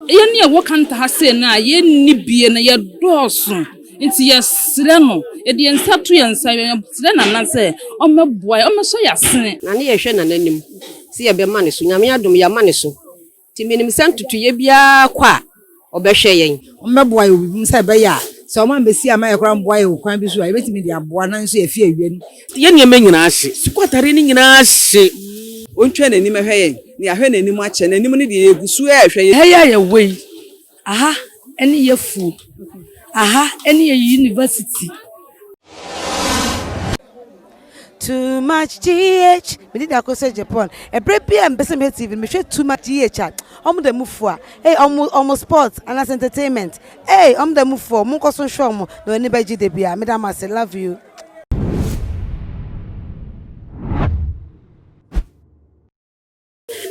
Yɛn a yɛwɔ Kanta ha sei no a yɛnni bie no yɛdɔɔso nti yɛsrɛ no yɛde yɛn nsa to yɛn nsa yɛsrɛ Nana sɛ ɔmmɛboa yɛn ɔmmɛsɔ yɛn asene. Na ne yɛhwɛ Nana anim sɛ yɛbɛma ne so. Nyame adom yɛama ne so. Nti menim sɛ ntotoeɛ biara kɔ a, ɔbɛhwɛ yɛn. Wɔbɛboa yɛn wɔ biribi mu sɛ ɛbɛyɛ a sɛ wɔn ambɛsi amma yɛn koraa mmoa yɛn wɔ kwan bi so a, yɛbɛtumi de aboa nanso yɛafi awia no. Yɛn nneɛma nyinaa hye. Sukuu atadeɛ no nyinaa hye. Ɔntwa n'anim hwɛ yɛn, na yɛahwɛ n'anim akyɛ. N'anim no deɛ, yɛgu so rehwɛ. Ha yi a yɛwɔ yi, aha ne yɛ afuo, aha ne yɛ university. Too much GH Me didi ako sɛ Japan Ɛberɛ biara a mepɛ sɛ mehwɛ TV no mehwɛ Too much GH a Ɔmo da mu fua Ei ɔmo ɔmo sports anaasɛ entertainment Ei ɔmo da mu fua Monkɔ so nhwɛ ɔmo na w'ani bɛgye da biara Meda mo ase love you.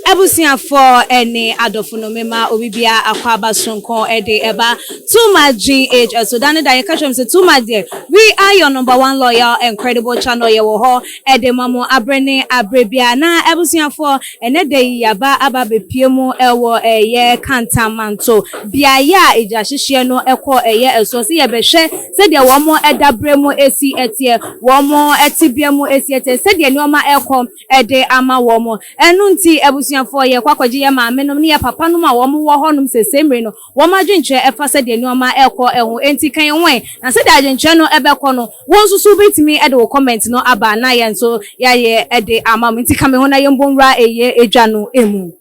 Abusuafoɔ ne adɔfo no mema obi biara akwaaba soronko de ɛba Too Much GH so. Da ne da yɛka kyerɛ mo sɛ Too Much deɛ we are your number one loyal and credible channel yɛwɔ hɔ de ma mo aberɛ ne aberɛ biara. Na abusuafoɔ ɛnɛ da yi yɛaba aba abɛpue mu wɔ ɛyɛ Kantamanto beaeɛ a egyahyehyeɛ no kɔ ɛyɛ ɛsoɔ sɛ yɛbɛhwɛ sɛdeɛ wɔn daberɛ mu si teɛ, wɔn tebea mu si teɛ, sɛdeɛ nneɛma rekɔ de ama wɔn. Ɛno nti, abusuafoɔ, yɛrekɔ akɔgye yɛn maamenom ne yɛn papanom a wɔn wɔ hɔnom seesei mmere no, wɔn adwenkyerɛ ɛfa sɛdeɛ nneɛma rekɔ ho. Enti ka yɛn ho ɛ, na sɛdeɛ adwenkyerɛ no bɛkɔ no, wo nso so wobɛtumi de wo comment no aba na yɛn nso yɛayɛ de ama mo. Enti ka me ho na yɛmmɔ nwura ɛyɛ dwa no mu.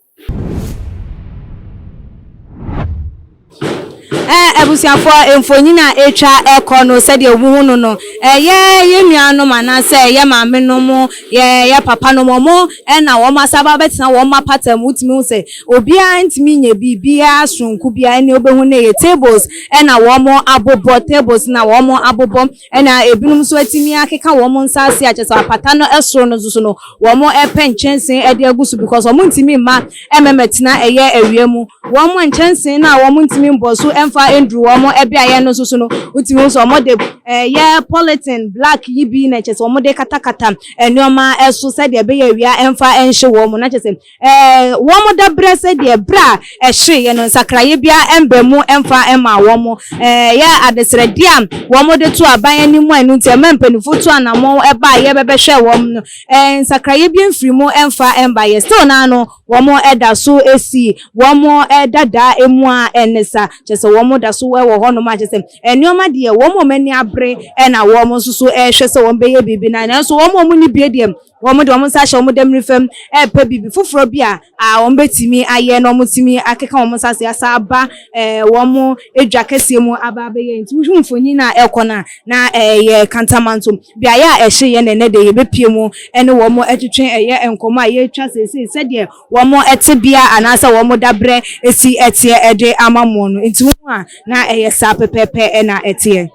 Ɛ, abusuafoɔ, mfonyin a ɛretwa rekɔ no, sɛdeɛ wohu no no, ɛyɛ yɛn nuanom anaasɛ yɛn maamenom, yɛ yɛn papanom, wɔn na wɔn asan aba abɛtena wɔn apata mu. Wotumi hu sɛ obiara ntumi nyɛ biribiara soronko biara. Ɛnna wobɛhu no yɛ tables na wɔabobɔ, tables na wɔabobɔ, ɛnna ebinom nso atumi akeka wɔn nsa ase a kyerɛ sɛ apata no soro no nso so no, Wɔpɛ nkyɛnsee de agu so because wɔntumi mma mmɛmɛtena ɛyɛ awia mu. Wɔn nkyɛnsee no a wɔntumi mbɔ so mfa nduru wɔn beaeɛ no nso so no, wotumi hu sɛ wɔde ɛyɛ polythene black yi bi na kyerɛ sɛ wɔde katakata nneɛma so sɛdeɛ ɛbɛyɛ awia mfa nhye wɔn. Na kyerɛ sɛ Ɛɛ, wɔda berɛ sɛdeɛ berɛ a ɛhyeeɛ no, nsakraeɛ biara mmaa mu mfa mmaa wɔn. Ɛyɛ adesrɛdeɛ a wɔde to aban anim a ɛno nti ɛma mpanimfoɔ tu anammɔn baeɛ bɛbɛhwɛɛ wɔn no, ɛɛ, nsakraeɛ biara mfiri mu mfa mmaeɛ. Still no ara no, wɔda so si wɔn dadaa mu ara ne sa. Kyerɛ sɛ wɔda so wɔ hɔnom a kyerɛ sɛ nneɛma deɛ wɔn a wɔn ani abere na wɔn nso so rehwɛ sɛ wɔbɛyɛ biribi na nanso wɔn a wɔnni bie deɛ, Wɔde wɔn nsa ahyɛ wɔn damiri fam repɛ biribi foforɔ bi a wɔbɛtumi ayɛ na wɔatumi akeka wɔn nsa ase asan aba wɔn dwa kɛseɛ mu aba abɛyɛ. Nti wohwɛ mfonin a ɛrekɔ no a, na ɛyɛ Kantamanto beaeɛ a ɛhyeeɛ na ɛnnɛ deɛ yɛbɛpue mu ne wɔn atwetwe ɛyɛ nkɔmmɔ a yɛretwa seesei sɛdeɛ wɔn tebea anaasɛ wɔn daberɛ si teɛ de ama mo no. Nti wohu a, na ɛyɛ saa pɛpɛɛpɛ na ɛteɛ.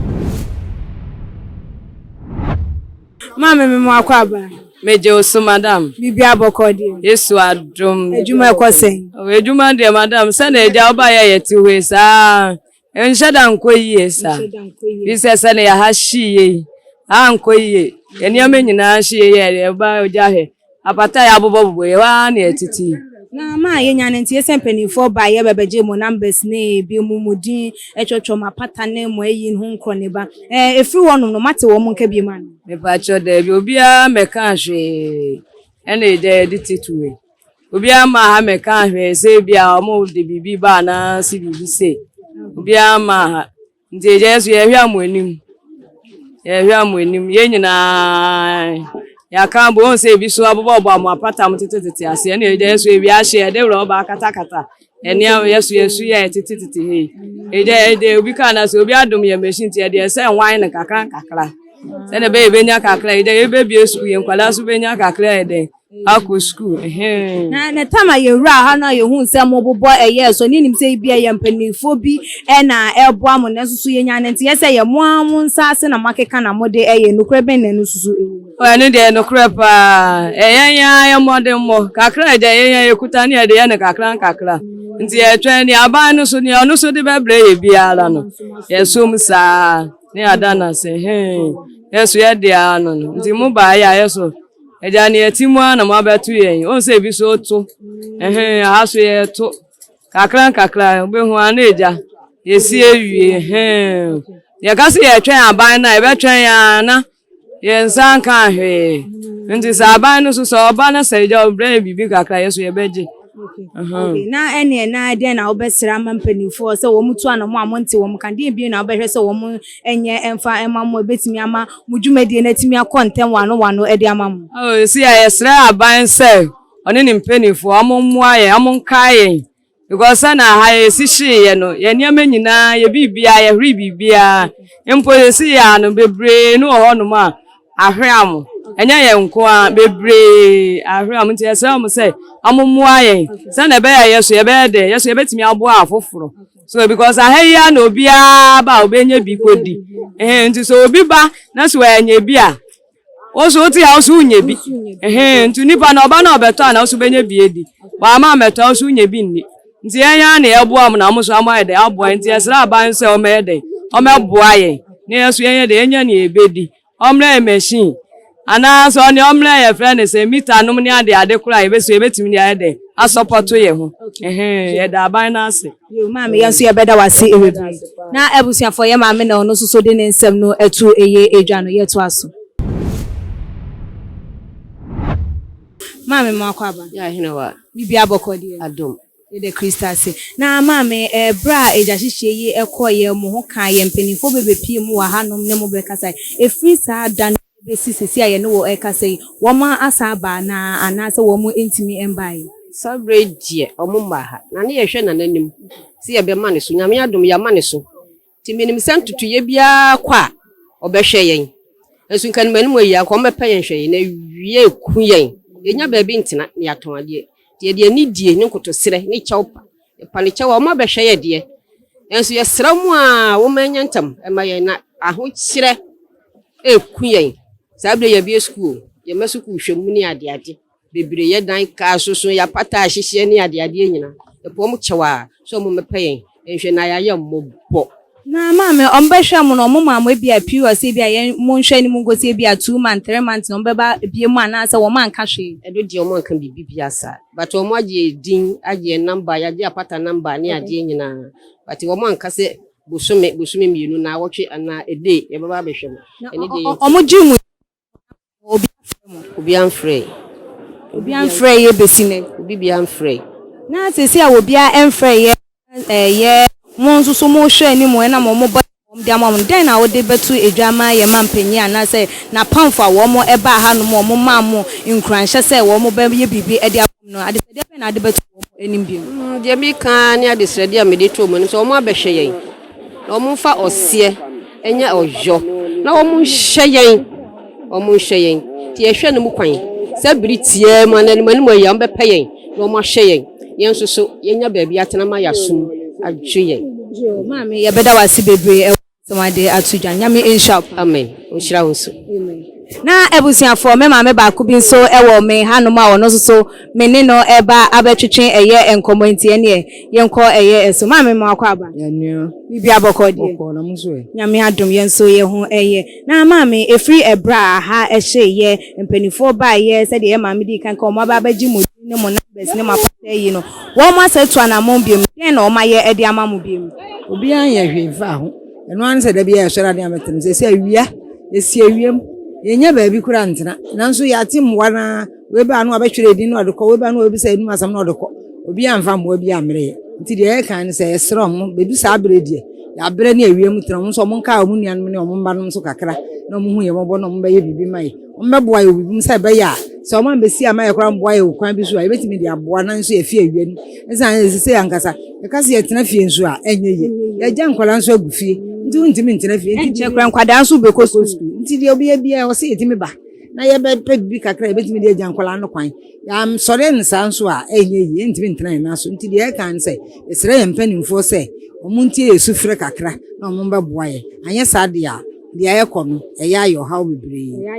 Maame me mo akɔ aba. Megye wo so madam. Biribiara bɔkɔɔ deɛ. Yesu adom. Adwuma ɛkɔ sɛn? Adwuma deɛ madam sɛnea agya wo baeɛ yɛte hɔ yi saa nhyɛ da nkɔ yie saa. Bi sɛ sɛnea yɛha hyeeɛ yi ankɔ yie. Yɛn nneɛma nyinaa hyeeɛ yɛ yɛba ogya hwɛ. Apata a yɛabobɔbobɔ yi, ɛhɔ ara na yɛtete yi. Na ama yɛnya no nti, sɛ mpanimfoɔ baeɛ bɛbɛgye mo numbers ne ebi mo mo din twɔtwɔ mo apata ne mo ayi ho nkorɔneba. Ɛɛ ɛfiri hɔnom no moate wɔn nka biom anaa? Mepakyɛw daabi, obiara mmɛkaa hwee ɛna egya yɛde te tuo yi. Obiara mmaa ha mmɛkaa hwee sɛ ebia wɔde biribi ba anaasɛ biribi sei. Obiara mmaa ha. Nti agya yɛ so yɛhwɛ a mo anim yɛhwɛ a mo anim yɛn nyinaa yɛaka abɔ wɔn sɛ ebi so abobɔbɔ a mo apata mo tetetete ase ɛna agya yɛ so ewia ahye yɛde rɔba akatakata ɛnea yɛ so yɛ so yɛ tetetete hei agya yɛ obi kaa na sɛ obi adom yɛ machine ti yɛde ɛsɛ nwan no kakra nkakra sɛdeɛ ɛbɛyɛ yɛbɛnya kakra yɛde yɛbɛbie sukuu yɛn nkwadaa so bɛnya kakra yɛ dɛn akɔ sukuu ɛhɛn. Na na tam a yɛwuraa ha no a yɛhuu sɛ mobobɔ ɛyɛɛ so ne nim sɛ ebi ɛyɛ mpanimfoɔ bi na ɛreboa mo nanso so yɛnya no nteɛ sɛ ɛyɛ mo ara mo nsa ase na moakeka na mode ɛyɛ nokorɛ bɛn na ɛno nso so ɛwɔ mu? Ɛno deɛ nokorɛ paa ɛyɛ yɛn ara yɛn mmɔdemmɔ kakra a ɛgya yɛn yɛn yɛkuta ne yɛde yɛ no kakra nkakra nti yɛtwɛn nea aban no so nea ɔno so de bɛbrɛ yɛ biara no yɛsom saa ne yɛada no ase hɛn yɛso yɛde ara no no nti mo baeɛ a yɛso Agya, nea ɛte mu ara na moabɛto yɛn. Wohu sɛ ebi so to. Ɛhɛn, aha so yɛto. Kakra nkakra wobɛhu a na agya yɛsi awie hɛn. Yɛka sɛ yɛtwɛn aban no a yɛbɛtwɛn ara na yɛn nsa nka hwee. Nti sɛ aban no nso sɛ ɔba na sɛ agya ɔbrɛ yɛ biribi kakra yɛ so yɛbɛgye. Okay, na ɛneɛ na deɛn na wobɛsrɛ ama mpanimfoɔ sɛ wɔn tu anamɔ a monte wɔn ka deɛn bio na wobɛhwɛ sɛ wɔn nyɛ mfa mma mo ɛbɛtumi ama mo dwumadie no atumi akɔ ntɛm wano wano de ama mo? Oh, ɛsi a yɛsrɛ aban sɛ ɔne ne mpanimfoɔ wɔn mmoa yɛn, wɔn nkae yɛn because sɛ na ha yɛsi hyeeɛ no yɛn nneɛma nyinaa yɛ biribiara yɛhwere biribiara mpo yɛsi yɛ ano bebree no wɔ hɔnom a ahwere mo ɛnyɛ yɛn nko ara bebree ahwere mo nti yɛsrɛ wɔn sɛ wɔn mmoa yɛn sɛnea ɛbɛyɛ yɛ so yɛbɛyɛ dɛ yɛ so yɛbɛtumi aboa afoforɔ so because aha yi ara na obiara ba a obɛnya bi kɔdi ɛhɛn nti sɛ obi ba na sɛ wɔanya bi a Wo nso wote a wo nso wonya bi. Ɛhɛn nti nipa na ɔba na ɔbɛtɔ a na wo nso bɛnya bi adi. Wama amɛtɔ a wo nso wonya bi nni. Nti yɛn ara na yɛboa wɔn na wɔn nso wɔayɛ dɛn aboa yɛn. Nti yɛsrɛ aban sɛ wɔmmɛyɛ dɛn wɔmmɛboa yɛn na yɛn nso yɛnyɛ dɛn yɛnya nea yɛbɛdi. Wɔmmrɛ yɛn machine anaasɛ ɔne wɔmmrɛ yɛn frɛ no sɛ mita nom ne ade ade koraa a yɛbɛsi yɛbɛtumi de ayɛ dɛn asɔpɔto yɛn ho. Ɛhɛn yɛda aban no ase. Yoo maame yɛn nso yɛbɛda wase bebree. Na abusuafoɔ yɛ maame na ɔno nso so de ne nsɛm no ɛto ɛyɛ edwa no yɛtoa so. Maame mo akɔ aba. Yɛ ahene wa. Biribiara bɔkɔ deɛ. Adom. Yɛda Kristo ase. Na maame ɛberɛ a egya hyehyeɛ yi ɛkɔɔ yɛ mo ho kaa yɛ mpaninfoɔ bɛbɛpie mu wɔ ha nom ne mo bɛkasa ɛfiri saa da no bɛsi seesei a yɛne wo rekasa yi, wɔasan aba anaa, anaasɛ wɔntumi mbaeɛ? Saa berɛ yi deɛ wɔn mmaa ha, na ne yɛhwɛ Nana anim sɛ yɛbɛma ne so, Nyame adom yɛama ne so, nti menim sɛ ntotoeɛ biara kɔ a ɔbɛhwɛ yɛn, nso nka anim anim ayi anka wɔmmɛpɛ yɛn hwɛ yɛn, na awie ku yɛn, yɛnnya baabi ntena na yɛatɔn adeɛ, nti yɛde anidie ne nkotosrɛ ne kyɛw pa, yɛpa ne kyɛw a wɔn abɛhwɛ yɛn deɛ, nanso yɛsrɛ wɔn a wɔmma ɛnyɛ ntɛm mma yɛn na ahokyerɛ reku yɛn. Saa berɛ yi yɛabue sukuu o, yɛn mma sukuu hwɛ mu ne adeade bebree, yɛn dan kaa soso, yɛn apata a ɛhyehyeɛ ne adeadeɛ nyinaa. Yɛpɛ wɔn kyɛw a sɛ wɔn mmɛpɛ yɛn nhwɛ na yɛayɛ mmɔbɔ. Na maame wɔn bɛhwɛ mo no wɔn maa mo ebia period sɛ ebia yɛn mo nhwɛ anim nkosi ebia 2 month 3 months na wɔn bɛba bie mu anaasɛ wɔn anka hwee. Ɛno deɛ wɔn anka biribi biara saa but wɔn agye yɛn din agye yɛn number yɛagye apata number ne adeɛ nyinaa but wɔn anka sɛ bosome bosome mmienu naawɔtwe anaa a day yɛbɛba abɛhwɛ mo. Ɛno deɛ yɛn. Wɔn gye mo obi afrɛ mo. Obi amfrɛ. Obi amfrɛ yɛ besi nɛ. Obi bia amfrɛ. Na sisi a obiara ɛmfrɛ yɛ ɛyɛ mo nso so mo hwɛ anim ɛnam wɔn bɔ wɔn de ama mo dɛn na wɔde bɛto edwa ama yɛ ma mpanyin anaasɛ n'apamfo a wɔn ɛbaa hanom wɔn maa mo nkuranhyɛ sɛ wɔn bɛyɛ biribi ɛde ama mo no adesrɛdeɛ bɛn na ade bɛto wɔn anim bio. Deɛ meka ne adesrɛdeɛ a mede to wɔn anim sɛ wɔn abɛhwɛ yɛn na wɔn mfa ɔseɛ nyɛ ɔyɔ na wɔn nhwɛ yɛn wɔn nhwɛ yɛn nti yɛhwɛ no mu kwan sɛ bere tiaa mu anaa anim anim ayi a wɔn bɛpɛ yɛn na wɔn ahwɛ yɛn yɛn nso so yɛnya baabi atena ma yɛasom adwo yɛn. Yoo maame yɛbɛda wase bebree ɛwɔ asɛm ade ato dwa Nyame nhyira wo paa. Amen ɔnhyira wo nso. Na abusuafoɔ me maame baako bi nso wɔ me hanom a ɔno nso so me ne no ɛba abɛtwetwe ɛyɛ nkɔmmɔ nti ɛneɛ yɛnkɔ ɛyɛ ɛso. Maame ma wakɔ aba. Yɛnua. Biribi abɔkɔ deɛ. Bɔkɔɔ na mo nso ɛ. Nyame adom yɛn nso yɛ ho ɛyɛ. Na maame ɛfiri ɛberɛ a aha ɛhyeeɛ mpanimfoɔ baeɛ sɛdeɛ yɛ maame dii kan ka wɔn aba abɛgye mo din ne mo numbers ne mo apata yi no wɔn asa atu anammɔn biom dɛn na wɔn ayɛ de ama mo biom. Obiara nyɛ hwee mfa ho. Ɛno ara ne sɛ da biara yɛsɔre ade a mɛtena mu. Seesei awia, yɛsi awia mu. Yɛnnya baabi koraa ntena. Nanso yɛate mmoa no ara. Wei ba a na wabɛtwerɛ edin na ɔde kɔ. Wei ba a na wabɛbisa yɛn anom asɛm na ɔde kɔ. Obiara mfa mmoa biara mmrɛ yɛn. Nti deɛ yɛka ne sɛ yɛsrɛ wɔn, bɛdu saa berɛ yi deɛ, yɛabrɛ ne awia mu tena. Wɔn nso wɔnkae wɔn nuanom ne wɔn mma nom nso kakra na wɔnhu yɛn mmɔbɔ na wɔmmɛyɛ biribi mma yɛn. Wɔmmɛboa yɛn wɔ biribi mu sɛ ɛbɛyɛ a sɛ wɔammɛsi amma yɛn koraa mmoa yɛn wɔ kwan bi so a, yɛbɛtumi de aboa nanso yɛafi awia no mu. Ɛsiane sɛ seesei ankasa yɛka sɛ yɛtena fie nso a, ɛnyɛ yie. Yɛagya nkwadaa nso agu fie nti wontumi ntena fie. Nti Ɛnkyɛ koraa nkwadaa nso bɛkɔ sukuu. Nti deɛ obiara biara ɛwɔ sɛ yɛtumi ba na yɛbɛpɛ biribi kakra a yɛbɛtumi de agya nkwadaa no kwan. Yɛansɔre no saa nso a, ɛnyɛ yie, yɛntumi ntena yɛn nan so. Nti deɛ yɛka ne sɛ, yɛsrɛ yɛn mpanimfoɔ sɛ wɔntie yɛn sufrɛ kakra na wɔmmɛboa yɛn. Anyɛ saa deɛ a, deɛ ɛrekɔ no, ɛyɛ ayɛ ɔhaw bebree. Ɛyɛ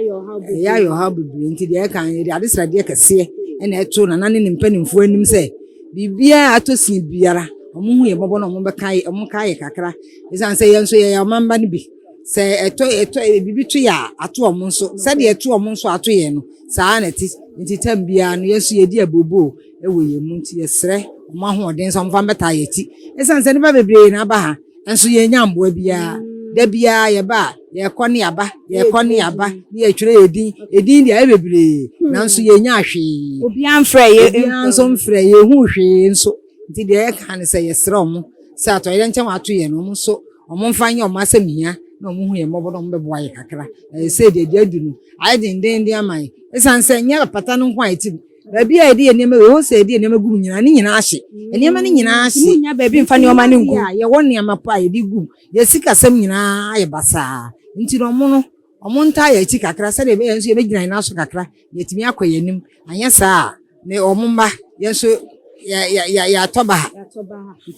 ayɛ ɔhaw bebree. Nti deɛ ɛka no, yɛde adesrɛdeɛ kɛseɛ na ɛto Nana ne ne mpanimfoɔ anim sɛ, biribiara a atɔ sin biara, wɔnhu yɛn mmɔbɔ na wɔmmɛka wɔnkae yɛn kakra. Ɛsiane sɛ yɛn nso yɛyɛ ɔmamma no bi. Sɛ ɛtɔ ɛtɔ biribi to yɛ a, ato wɔn nso. Sɛdeɛ ɛto wɔn nso ato yɛn no, saa ara na ɛte. Nti tam biara no, yɛn nso yɛdi abooboo wɔ yɛn mu. Nti yɛsrɛ wɔn ahoɔden sɛ wɔmfa mmɛtaa yɛn akyi. Ɛsiane sɛ nnipa bebree na aba ha, nso yɛnnya mmoa biara. Da biara yɛba a, yɛkɔ ne yɛaba, yɛkɔ ne yɛaba, ne yɛtwerɛ yɛn din. Edin deɛ ayɛ bebree, nanso yɛnnya hwee. Obiara mfrɛ yɛ. Obiara nso mfrɛ, yɛnhu hwee nso. Nti deɛ yɛka ne sɛ yɛsrɛ wɔn sɛ atɔyerɛnkyɛm a ato yɛn no, wɔn nso wɔmfa nyɛ wɔn asɛm hia na wɔhu yɛn mmɔbɔ na wɔbɛboa yɛn kakra. Na seesei deɛ deɛ adu no, ayɛ dendeenden ama yɛn. Esiane sɛ ɛnyɛ apata no nko a yɛte mu. Baabi a yɛde yɛn nneɛma wɔ hɔ sɛ yɛde yɛn nneɛma gu mu nyinaa, ne nyinaa ahye. Nneɛma no nyinaa ahye. Munnya baabi mfa nneɛma no ngu. A yɛwɔ nneɛma pa a yɛde gu mu. Yɛn sikasɛm nyinaa ayɛ basaa. Nti no, wɔn no, wɔntaa yɛn akyi kakra sɛdeɛ ɛbɛyɛ yɛn nso yɛbɛgyina yɛn nan so kakra na yɛatumi akɔ yɛn anim. Anyɛ saa a, ne wɔn mma, yɛn nso yɛ, yɛ, yɛatɔ baha.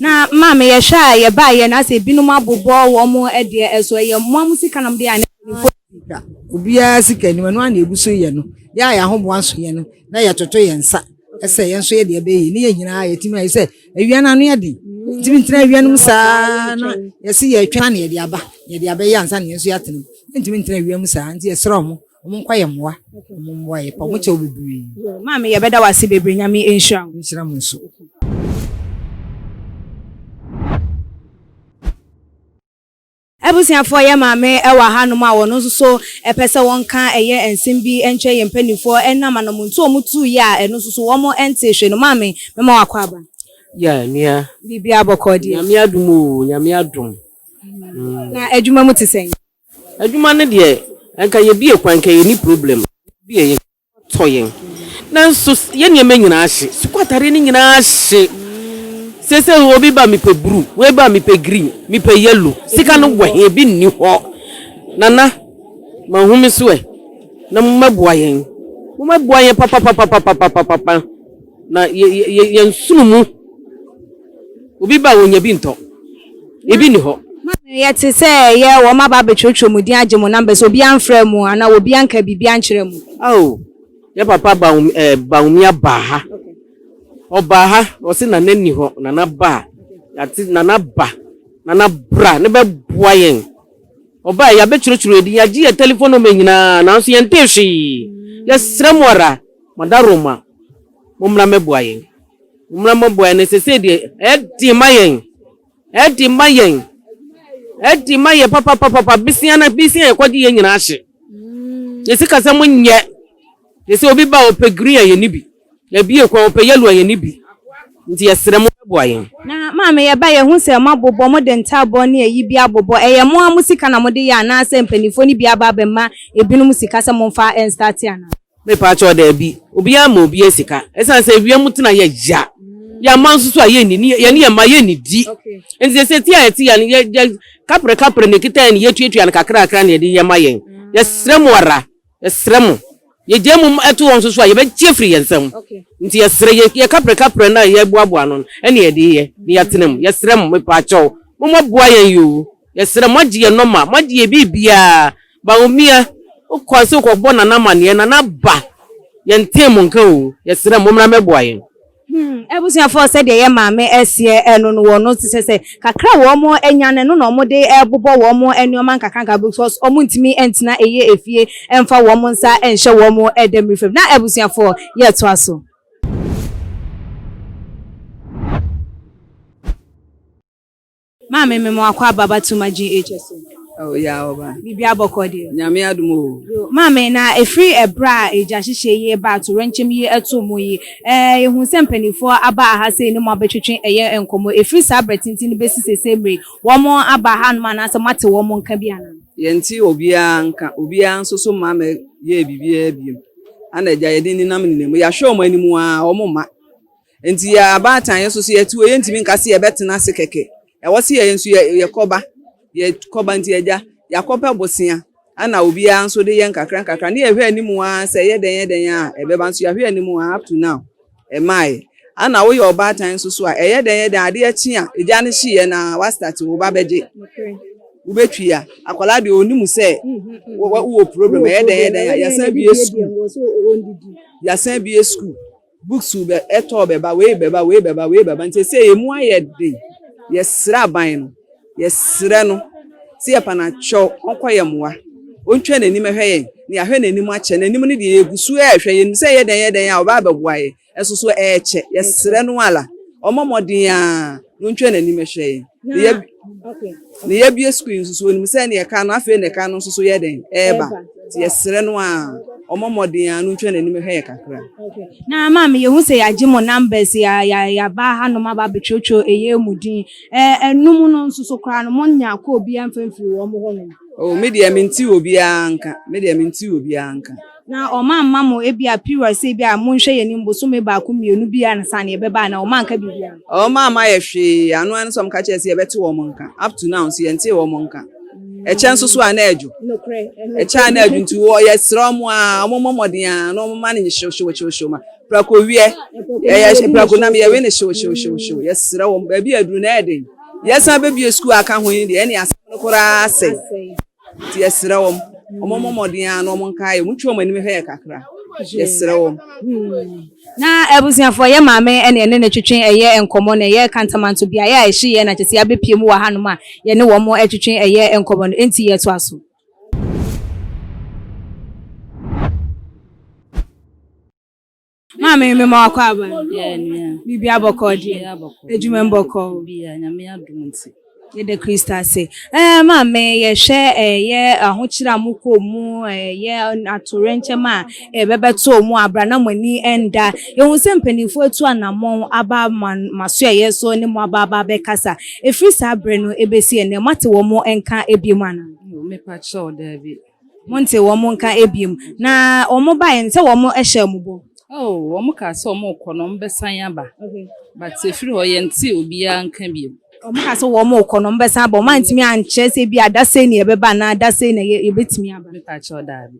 Na maame yɛhwɛ a yɛbaeɛ no asɛ ebinom abobɔ wɔn deɛ ɛso ɛyɛ mo a mo sika na mode yɛ anaa mpanimfoɔ Sika, obiara sika nnim, ɛno ara na yɛgu so yɛ no. Yɛ a yɛn ahoboa nso yɛ no, na yɛtoto yɛn nsa sɛ yɛn nso yɛ deɛ ɛbɛyɛ yie, ne yɛn nyinaa yɛtumi ayɛ sɛ awia no ano yɛ den. Yɛntumi ntena awia no mu saa na yɛse yɛretwɛn na yɛde aba, yɛde abɛyɛ ansa na yɛn nso yɛatena mu. Yɛntumi ntena awia mu saa, nti yɛsrɛ wɔn, wɔn nkɔ yɛn mmoa, wɔn mmoa yɛ pa, wɔn kyɛw bebree. Maame yɛbɛda wo ase bebree, Nyame nhyira wo. Nhyira mo nso. Abusuafoɔ yɛ maame wɔ ha nom a wɔn nso so pɛ sɛ wɔn ka ɛyɛ nsɛm bi nkyerɛ yɛn mpaninfoɔ ɛnam anamontuo a wɔn tuu yɛ a ɛno nso so wɔn ntee hwee no maame mɛma wo akɔ aba. Yeah nua. Biribiara bɔkɔɔ deɛ. Nyame adom oo Nyame adom. Na adwuma mu te sɛn? Adwuma no deɛ nka yɛbie kwan nka yɛnni problem yɛbie yɛn tɔ yɛn nanso yɛn nneɛma nyinaa hye sukuu atadeɛ no nyinaa hye seesei obi ba mepɛ blue wei ba mepɛ green mepɛ yellow sika no wɔ he ebi nni hɔ nana mahu me so ɛ na mommɛboa yɛn mommɛboa yɛn papapapapapapapa na yɛ yɛ yɛn sono mu. Obi ba a, onya bi ntɔ. Ebi nni hɔ. Maame, yɛte sɛ ɛyɛ wɔn aba abɛtwerɛtwerɛ mo din agye mo numbers, obiara mfrɛɛ mo anaa obiara nkaa biribiara nkyerɛɛ mo. Ao, yɛ papa Baum, eh, Baumia baa ha. Ɔbaa ha, ɔse Nana nni hɔ, Nana ba a, yɛate Nana ba, Nana bra ne bɛboa yɛn. Ɔbaa yɛabɛtwerɛtwerɛ yɛn din, yɛagye yɛn telephone number nyinaa, nanso yɛntee hwee. Yɛsrɛ mo ara, Madaroma, mommra mmɛboa yɛn. Mommra mmɛboa yɛn na seesei deɛ ɛyɛ den ma yɛn. Ɛyɛ den ma yɛn. Ɛyɛ den ma yɛn papapapapa. Besia na besia yɛkɔgye yɛn nyinaa ahye. Yɛn sikasɛm nyɛ. Seesei obi ba a ɔpɛ green a yɛnni bi. Yɛbue kwan ɔpɛ yellow a yɛnni bi. Nti yɛsrɛ mo bɛboa yɛn. Na maame yɛba yɛhu sɛ moabobɔ, mode ntaabɔ ne ayi bi abobɔ. Ɛyɛ mo ara mo sika na mode yɛ anaasɛ mpanimfoɔ no bi aba abɛma ebinom sika sɛ momfa nstarte anaa? Mepaakyɛw daabi, obiara mma obiara sika. Ɛsiane sɛ wia mu tena yɛ ya. Yɛn mma nso so a yɛnni, yɛne yɛn mma yɛnnidi. Nti sɛ ti a yɛte ya no, yɛ yɛ kaprɛ kaprɛ na ɛkita yɛn yɛtuatua no kakra kakra na yɛde yɛ ma yɛn. Yɛsrɛ mo ara, yɛsrɛ mo. Yɛgyae mu to wɔn nso so a, yɛbɛgye afiri yɛn nsam. Nti yɛsrɛ, yɛ yɛ kaprɛ kaprɛ no a yɛboaboa ano no ɛna yɛde yɛ na yɛatena mu. Yɛsrɛ mo, mepaakyɛw, mommɔboa yɛn yoo. Yɛsrɛ mo, moagye yɛn nɔma, moagye yɛn biribiara. Bawumia, wokɔ sɛ wokɔbɔ Nana amaneɛ, Nana ba, yɛntee mo nka o, yɛsrɛ mo, mommra mmɛboa yɛn. Hmm, abusuafoɔ sɛdeɛ yɛ maame ɛseɛ ɛno no wɔn no sɛ sɛ kakra wɔn anya no ɛno na wɔn de ɛbobɔ wɔn nneɛma nkakrankakra because wɔn ntumi ntena ɛyɛ efie ɛnfa wɔn nsa ɛnhyɛ wɔn ɛdɛm fam na abusuafoɔ yɛtoa so. Maame me mo akɔ aba ba to ma GHS o. Oh yeah ɔba. Biribi abɔkɔ deɛ. Nyame adom o. Yo maame na ɛfiri ɛberɛ a egya hyehyɛ yi ba atoyerɛnkyɛm yi ɛtoo mo yi ɛɛ yɛhuu sɛ mpaninfoɔ aba aha sei ne mo abɛtwetwe ɛyɛ nkɔmmɔ ɛfiri saa berɛ tenten no bɛsi seisei mmerɛ yi wɔn aba ha nom anaasɛ moate wɔn nka bi anaa? Yɛnte obiara nka, obiara nso so mma mɛ yɛɛ biribiara biom. Ana agya yɛde nenam nenam mu, yɛahwɛ wɔn anim aa wɔn mma. Nti yɛ abaatan yɛn nso so yɛte hɔ yɛntumi nka sɛ yɛbɛtena ase kɛkɛ. Ɛwɔ sɛ yɛn nso yɛkɔba yɛkɔba nti agya yɛakɔpɛ bosea ɛna obiara nso de yɛ nkakra nkakra ne yɛhwɛ anim ara sɛ ɛyɛ dɛn yɛ dɛn a ɛbɛba nso yɛahwɛ anim ara up to now ɛmaae. Ɛna woyɛ ɔbaatan nso so a ɛyɛ dɛn yɛ dɛn adeɛ kye a egya no hyeeɛ na wastate wo ba bɛgye wobɛtwi a akwadaa deɛ ɔnim sɛ wowɔ problem ɛyɛ dɛn yɛ dɛn a yɛsan bie sukuu yɛsan bie sukuu. Books bɛ ɛtɔɔ bɛba, wei bɛba, wei bɛba, wei bɛba. Nti sɛ emu ayɛ den. Yɛsrɛ aban no, yɛsrɛ no. Sɛ yɛpa no akyɛw, ɔnkɔ yɛn mmoa. Ɔntwa n'anim hwɛ yɛn, na yɛahwɛ n'anim akyɛ. N'anim no deɛ yɛgu so rehwɛ. Yɛnim sɛ ɛyɛ dɛn ɛyɛ dɛn a ɔbɛba abɛboa yɛn. Ɛso so ɛrekyɛ. Yɛsrɛ no ara, ɔmmɔ mmɔden ara na ɔntwa n'anim hwɛ yɛn. Na yɛabue sukuu yi nso so, ɔnim sɛ nea ɛka no, afei na ɛka no nso so yɛ dɛn ɛreba. Nti yɛsrɛ no ara, ɔmmɔ mmɔden ara na ɔntwa n'anim hwɛ yɛn kakra. Na maame yɛhu sɛ yɛagye mo numbers, yɛaba hanom aba abɛtwerɛtwerɛ ɛyɛ mu din. Ɛnum no nso so koraa no, monya kɔ obiara mfa mfiri wɔn hɔnom. Oh, me deɛ mente obiara nka. Me deɛ mente obiara nka. Na wɔn amma mo ebia period sɛ ebia monhwɛ yɛn anim bosome baako mmienu bi ansa na yɛbɛba anaa wɔn anka biribiara? Wɔn amma yɛ hwee, ano ara ne sɛ wɔn ka kyerɛ sɛ yɛbɛte wɔn nka. Up to now nso yɛntee wɔn nka. Ɛkyɛ nso so a na ɛdwo. Ɛkyɛ a na ɛdwo nti wɔ yɛsrɛ wɔn a wɔn mmɔ mmɔden a na wɔn ma no nye hyew hyew hyew hyew ma prako wiɛ ɛyɛ prako nam yɛwe ne hyew hyew hyew hyew yɛsrɛ wɔn baabi a aduru na ɛyɛ den. Yɛsan bɛbie sukuu aka ho yi deɛ ɛne asɛm no koraa asɛe. Nti yɛsrɛ wɔn, wɔn mmɔ mmɔden ara na wɔn nkae yɛn, wɔn ntwi wɔn anim hwɛ yɛn kakra. Yɛsrɛ wɔn. Na abusuafoɔ, yɛ maame ɛna yɛne no twetwe ɛyɛ nkɔmmɔ no, ɛyɛ Kantamanto beaeɛ a ɛhyeeɛ na kyerɛ sɛ yɛabɛpue mu wɔ hanom a yɛne wɔn ɛtwetwe ɛyɛ nkɔmmɔ no, enti yɛtoa so. Maame me ma wakɔ aba. Biribi abɔkɔ deɛ. Adwuma mu bɔkɔ. Yɛda Kristo ase. Ɛɛ maame yɛhwɛ ɛyɛ ahokyere a mokɔ mu ɛyɛ atoyerɛnkyɛm a ɛbɛbɛto mu abra na mo ani ɛnda. Yɛhu sɛ mpanimfoɔ atu anammɔn aba mo asoɛeɛ so ne mo aba aba abɛkasa. Ɛfiri saa berɛ no ɛbɛsi ɛnnɛ moate wɔn nka bio anaa? Mepa kyɛw daabi. Monte wɔn nka bio. Na wɔn baeɛ no, sɛ wɔn hyɛɛ mo bɔ? Oh, wɔn kaa sɛ wɔn rekɔ no, wɔn bɛsan aba. But ɛfiri hɔ, yɛntee obiara nka bio. Wɔn kaa sɛ wɔn rekɔ no, wɔn bɛsan aba. Wɔn antumi ankyerɛ sɛ ebi a da sei na yɛbɛba anaa da sei na yɛbɛtumi aba. Mepa kyɛw, daabi.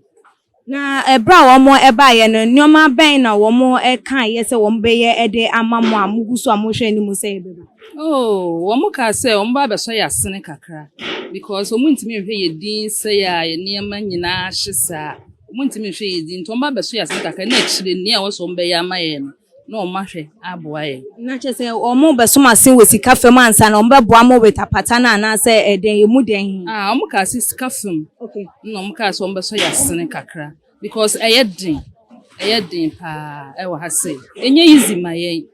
Na ɛberɛ a wɔn baeɛ no, nneɛma bɛn na wɔn kaeɛ sɛ wɔn bɛyɛ de ama mo a mogu so a mohwɛ anim sɛ yɛbɛba? Oh, wɔn kaa sɛ wɔn ba abɛsɔ yɛn asene kakra because wɔn ntumi nhwɛ yɛn din sɛe a yɛn nneɛma nyinaa ahye saa. Wɔn ntumi nhwɛ yɛn din nti wɔn ba abɛsɔ yɛn asene kakra na akyire nea ɛwɔ sɛ wɔn bɛyɛ ama yɛn no na wɔn ahwɛ aboa yɛn. Na kyerɛ sɛ wɔn bɛsɔ mo asene wɔ sika fam ansa na wɔn bɛboa mo with apata no anaasɛ ɛdɛn emu dɛn? Ah, wɔn kaa sɛ sika fam na wɔn kaa sɛ wɔn bɛsɔ yɛn asene kakra because ɛyɛ den, ɛyɛ den paa ɛwɔ ha sei. Ɛnyɛ easy ma yɛn.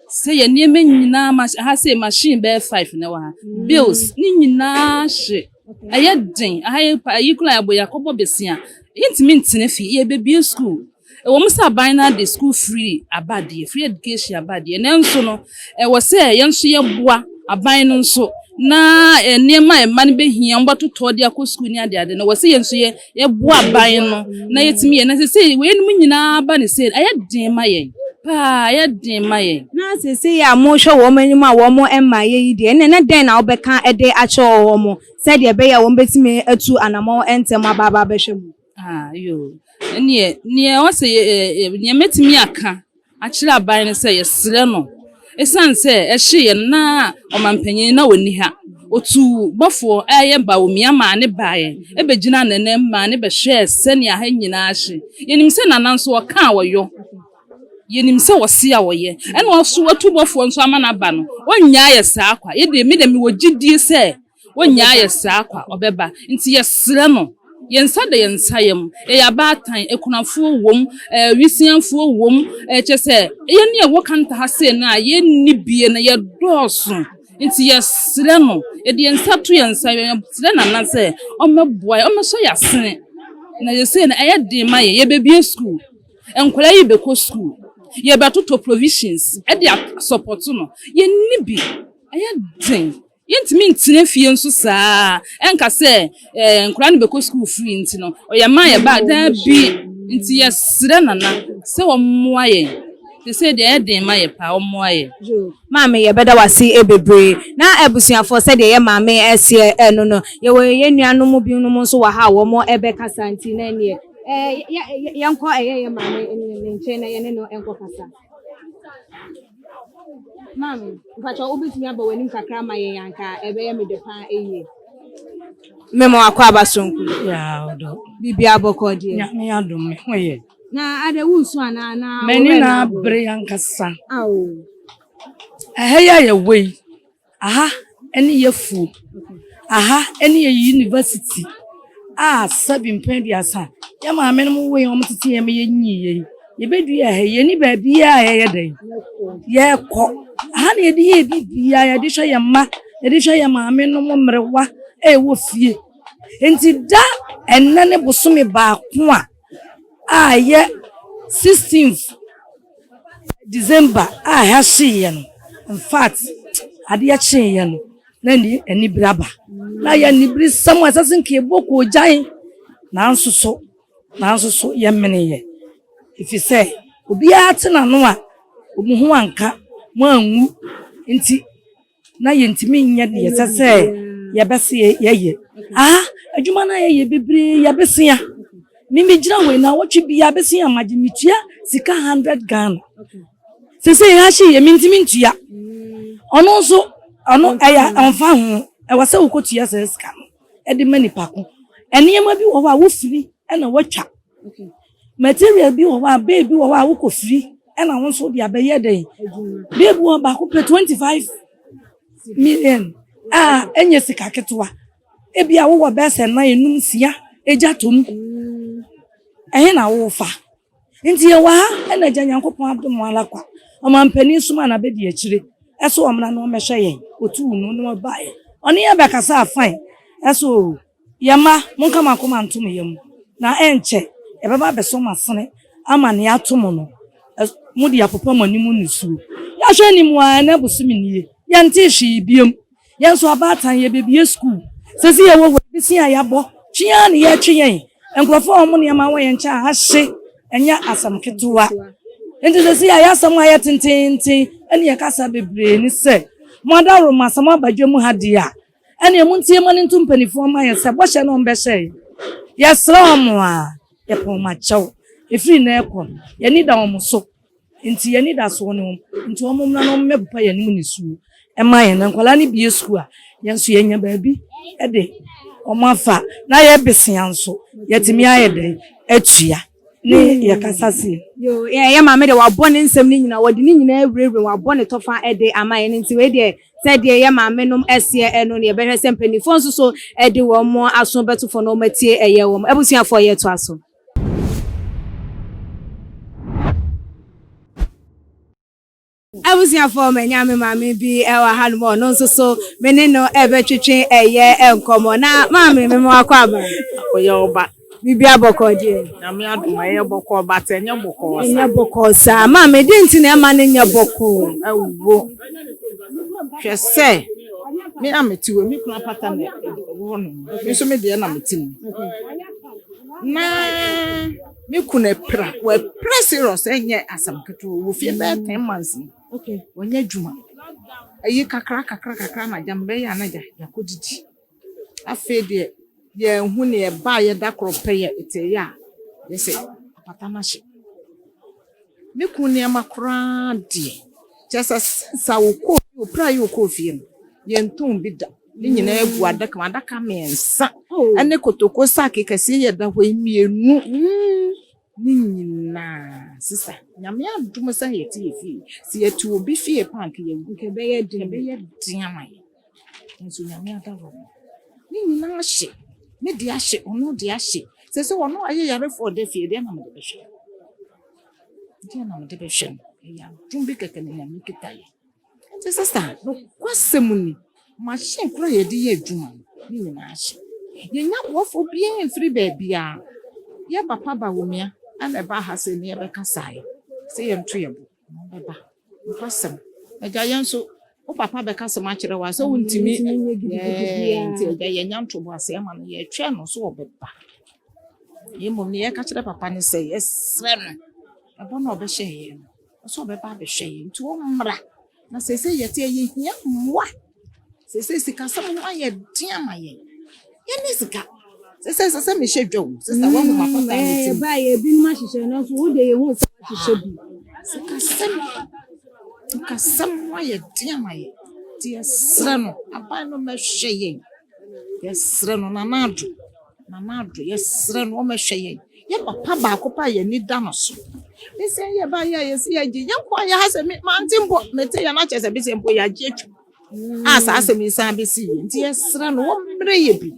Sɛ yɛ nneɛma nyinaa ma ha sɛ machine bɛyɛ five na ɛwɔ ha bills ne nyinaa hye ɛyɛ den aha yɛ pa yi kura yɛabɔ yɛakɔbɔ besia yɛntumi ntena fie yɛbɛbie school ɛwɔ mu sɛ aban no ade school free aba deɛ free education aba deɛ nanso no ɛwɔ sɛ yɛn nso yɛboa aban no nso na nneɛma a mma no bɛhia wɔbɛtotɔ de akɔ school ne adeade no ɛwɔ sɛ yɛn nso yɛ Yɛboa aban no na yɛtumi yɛ na sesei weinom nyinaa ba ne sei ɛyɛ den ma yɛn paa ɛyɛ den ma yɛn. Na seesei a mohwɛ wɔn anim a wɔn mmaeɛ yi deɛ, ɛnneɛ na dɛn na wobɛka de akyerɛ wɔn sɛdeɛ ɛbɛyɛ a wɔbɛtumi atu anammɔn ntɛm aba aba abɛhwɛ mo? Ah, yoo. Ɛnneɛ, neɛ ɛwɔ sɛ yɛ, ɛ, neɛ mɛtumi aka akyerɛ aban no sɛ yɛsrɛ no, ɛsiane sɛ ɛhyeeɛ no na ɔmanpanyin na ɔnni ha, ɔtuu bɔfoɔ a ɛyɛ Bawumia maa ne baeɛ bɛgyinaa n'anan maa ne bɛhwɛɛ sɛnea ha nyinaa hye. Yɛnim sɛ Nana nso ɔka a ɔyɔ, yɛnim sɛ ɔse a ɔyɛ, ɛna ɔso watu bɔfoɔ nso ama no aba no, ɔnnyaa yɛ saa kwa. Yɛdeɛ, me deɛ mewɔ gyidie sɛ Ɔnnyaa yɛ saa kwa, ɔbɛba. Nti yɛsrɛ no, yɛn nsa da yɛn nsa yam, yɛyɛ abaatan, akunafoɔ wom, awisiafoɔ wom, kyerɛ sɛ yɛn a yɛwɔ Kanta ha sei no a yɛnni bie no yɛdɔɔso. Nti yɛsrɛ no, yɛde yɛn nsa to yɛn nsa yam, yɛsrɛ Nana sɛ ɔmmɛboa yɛn, ɔmmɛsɔ yɛn asene. Na seesei no ɛyɛ den ma yɛn, yɛbɛbue sukuu, nkwadaa yi bɛkɔ sukuu, yɛbɛtotɔ provisions de asɔpɔto no, yɛnni bi, ɛyɛ den. Yɛntumi ntena fie nso saa ara nka sɛ eh, nkwadaa no bɛkɔ sukuu free nti no, ɔyɛ ma yɛ ba. Daabi. Nti yɛsrɛ Nana sɛ ɔmmoa yɛn. Seesei deɛ ɛyɛ den ma yɛ paa, ɔmmoa yɛn. Maame yɛbɛda wo ase bebree. Na abusuafoɔ sɛdeɛ yɛ maame seɛ no no, yɛwɔ yɛn nuanom binom nso wɔ ha a wɔn bɛkasa nti na ɛneɛ yɛnkɔ ɛyɛ yɛ maame ne nkyɛn na yɛne no nkɔkasa. Maame, mpakyɛ wobɛtumi aba w'anim kakra ma yɛn anka ɛbɛyɛ me dɛ paa ɛyie. Mema wakɔ aba sonko. Yaa ɔdɔ. Biribi abɔkɔ deɛ. Nyame adom me ho yɛ. Na adɛ wusu anaa na M'ani na abere ankasa. Awo. Ɛha yi a yɛwɔ yi, aha ne yɛfuo. Aha ne yɛ university a sɛbi mpɛn aduasa yɛ maame nom wo yɛn wɔn tete yɛn ma yɛ nyii yɛn. Yɛbɛdua ha yi yɛnni baabiara a yɛyɛ dɛn yɛkɔ. Aha na yɛde yɛ biribiara yɛde hwɛ yɛn mma yɛde hwɛ yɛn maame nom mmerewa a ɛwɔ fie. Nti da ɛnnɛ ne bosome baako a a ɛyɛ 16th December a ɛha hyeeɛ no infact adeɛ kyeeɛ no na ne anibere aba. Na yɛ aniberesɛm a ɛsɛ sɛ nka yɛbɔ koogyan nanso so nanso so yɛmeneeɛ. Ɛfiri sɛ obiara te n'ano a mo ho anka, mo anwu nti na yɛntumi nyɛ deɛ ɛsɛ sɛ yɛbɛse yɛyɛ. Aha, adwuma no a yɛyɛ bebree yɛbesea. Me megyina hɔ yi naawɔtwe biara bɛsua magye metua sika 100 Ghana. Sese yɛn ahye yɛ mentumi ntua. Ɔno nso ɔno ɛyɛ ɔmfa ho ɛwɔ sɛ wokɔtua saa sika no ɛde ma nipa ko. Nneɛma bi wɔ hɔ a wofiri ɛna watwa. Material bi wɔ hɔ a bee bi wɔ hɔ a wokɔfiri ɛna wo nso de abɛyɛ dɛn. Bee bi wɔ hɔ baako pɛ 25 million a ɛnyɛ sika ketewa. Ebia wowɔ bɛyɛ sɛ nnan, enum, nsia, egya tɔ mu. Ɛhe na wofa? Nti yɛwɔ ha ɛna agya Nyankopɔn adom ara kwa. Ɔmampanin somaa n'abɛdi akyire ɛso ɔmmra na ɔmmɛhwɛ yɛn. Otuu no na ɔbaeɛ. Ɔne yɛn bɛkasaa fine. Ɛso o, yɛn mma, monka mo akoma nto mo yam. Na ɛnkyɛ yɛbɛba abɛsɔ mo asene ama nea ato mo no, mode apopa mo anim nisuo. Yɛahwɛ anim ara, ɛnnɛ bosome nie, yɛntee hwee biom. Yɛn nso abaatan yɛbɛbue sukuu. Sɛsi yɛwɔ hɔ yi, bosea a yɛabɔ, twe ara na yɛretwe yɛn. Nkurɔfoɔ a wɔn nneɛma wɔ yɛn nkyɛn a ahye, ɛnyɛ asɛm ketewa. Nti sɛsi a yɛn asɛm ayɛ tenteenten ne yɛn kasa bebree ne sɛ, mo adaworoma sɛ moaba dwam ha deɛ a, ɛneɛ montie ma no nto mpanimfoɔ mma yɛn sɛ bɔhyɛ no wɔbɛhyɛ yɛn. Yɛsrɛ wɔn a, yɛpɛ wɔn akyɛw. Ɛfiri nnɛ rekɔ no, yɛn ani da wɔn so. Nti yɛn anidasoɔ ne wɔn. Nti wɔn mmra na wɔn mmɛpopa yɛn anim nisuo mma yɛn. Na nkwadaa no bue sukuu a, yɛn nso yɛanya baabi de wɔn afa. Na yɛn besea nso, yɛatumi ayɛ dɛn atua ne yɛn kasasie. Yoo, yɛn maame deɛ wabɔ ne nsɛm no nyinaa, wɔde ne nyinaa awurawura mu, wabɔ ne tɔfa de ama yɛn. Nti wei deɛ sɛdeɛ yɛn maame nom seɛ ɛno no, yɛbɛhwɛ sɛ mpanimfoɔ nso so de wɔn aso bɛto fam na wɔn atie ɛyɛ wɔn. Abusuafoɔ yɛtoa so. Abusuafoɔ manya me maame bi wɔ hanom ɔno nso so me ne no ɛbɛtwetwe ɛyɛ nkɔmmɔ na maame me ma wakɔ aba. Ɔyɛ ɔba. Biribi abɔkɔ deɛ. Nyame adom ɛyɛ bɔkɔɔ but ɛnyɛ bɔkɔɔ saa. Ɛnyɛ bɔkɔɔ saa maame deɛ nti na ɛma no nyɛ bɔkɔɔ. Awuo hwɛ sɛ me a mete hɔ me kunu apata na ɛwɔ no me nso me deɛ na mete mu. Na me kunu apira, wapira serious, ɛnyɛ asɛm ketewa, wɔ fie bɛyɛ 10 months ni, wɔnyɛ adwuma. Ayi kakra kakra kakra na agya mbɛyɛ a na agya yɛakɔdidi. Afei deɛ yɛnhu ne ɛbaa yɛda koro pɛ yɛ ɛte yɛ a yɛsɛ apata no ahye. Me kunu nneɛma koraa deɛ kyerɛ sɛ since a wɔkɔɔ fie, opira yi wɔkɔɔ fie no, yɛntɔn bi da. Ne nyinaa gu adaka mu, adaka mmiɛnsa ɛne kotoko sack kɛseɛ yɛ da hɔ yi mmienu. Ne nyinaa sisa. Nyame adom sɛ yɛte yɛ fie. Sɛ yɛte obi fie pa anka yɛwu. Nka ɛbɛyɛ den. Ɛbɛyɛ den ama yɛn. Nso Nyame adaworo. Ne nyinaa ahye. Me de ahye, ɔno de ahye. Sɛ sɛ ɔno ayɛ yarefoɔ ɔda fie, deɛ na mede bɛhwɛ. Deɛ na mede bɛhwɛ no. Ɛyɛ adom bi kɛkɛ na Nyame kita yɛ. Nti sista, nokwasɛm ni, machine koraa a yɛde yɛ adwuma no, ne nyinaa ahye. Yɛnya boafoɔ biara mfiri baabiara. Yɛ papa Bawumia ɛna ɛbaa ha sɛ ne yɛbɛkasaeɛ sɛ yɛnto yɛ bo na ɔbɛba. Nokwasɛm. Agya yɛn nso, wo papa bɛka asɛm akyerɛ wo a sɛ wontumi nti agya yɛnya ntoboaseɛ ama no yɛtwɛn no so ɔbɛba. Na mmom ne yɛka kyerɛ papa ne sɛ yɛsrɛ no ɛbɔ no a ɔbɛhyɛ yɛn no ɔsɛ ɔbɛba abɛhwɛ yɛn nti ɔmmra na seesei yɛte yɛhia mmoa. Seesei sikasɛm ho ayɛ den ama yɛn. Yɛnni sika. Seesei ɛsɛ sɛ mehyɛ dwa o. Sista woahu m'apata a mete mu. Ɛbaa yɛ ebinom ahyehyɛ nanso wo deɛ yɛhu sɛ woahyehyɛ bi. Sikasɛm sikasɛm ho ayɛ den ama yɛn. Nti yɛsrɛ no aban no mmɛhwɛ yɛn. Yɛsrɛ no Nana Addo Nana Addo yɛsrɛ no ɔmmɛhwɛ yɛn. Yɛ papa baako pɛ a yɛn ani da no so. Besia yɛ ba yɛ a yɛsi yɛgye yɛn nko a yɛ ha sɛ me mante mpo mete yɛn akyɛ sɛ besia mpo yɛagye atwam. a saa asɛm yi san bɛsi yie. Nti yɛsrɛ no wɔmmrɛ yɛ bi.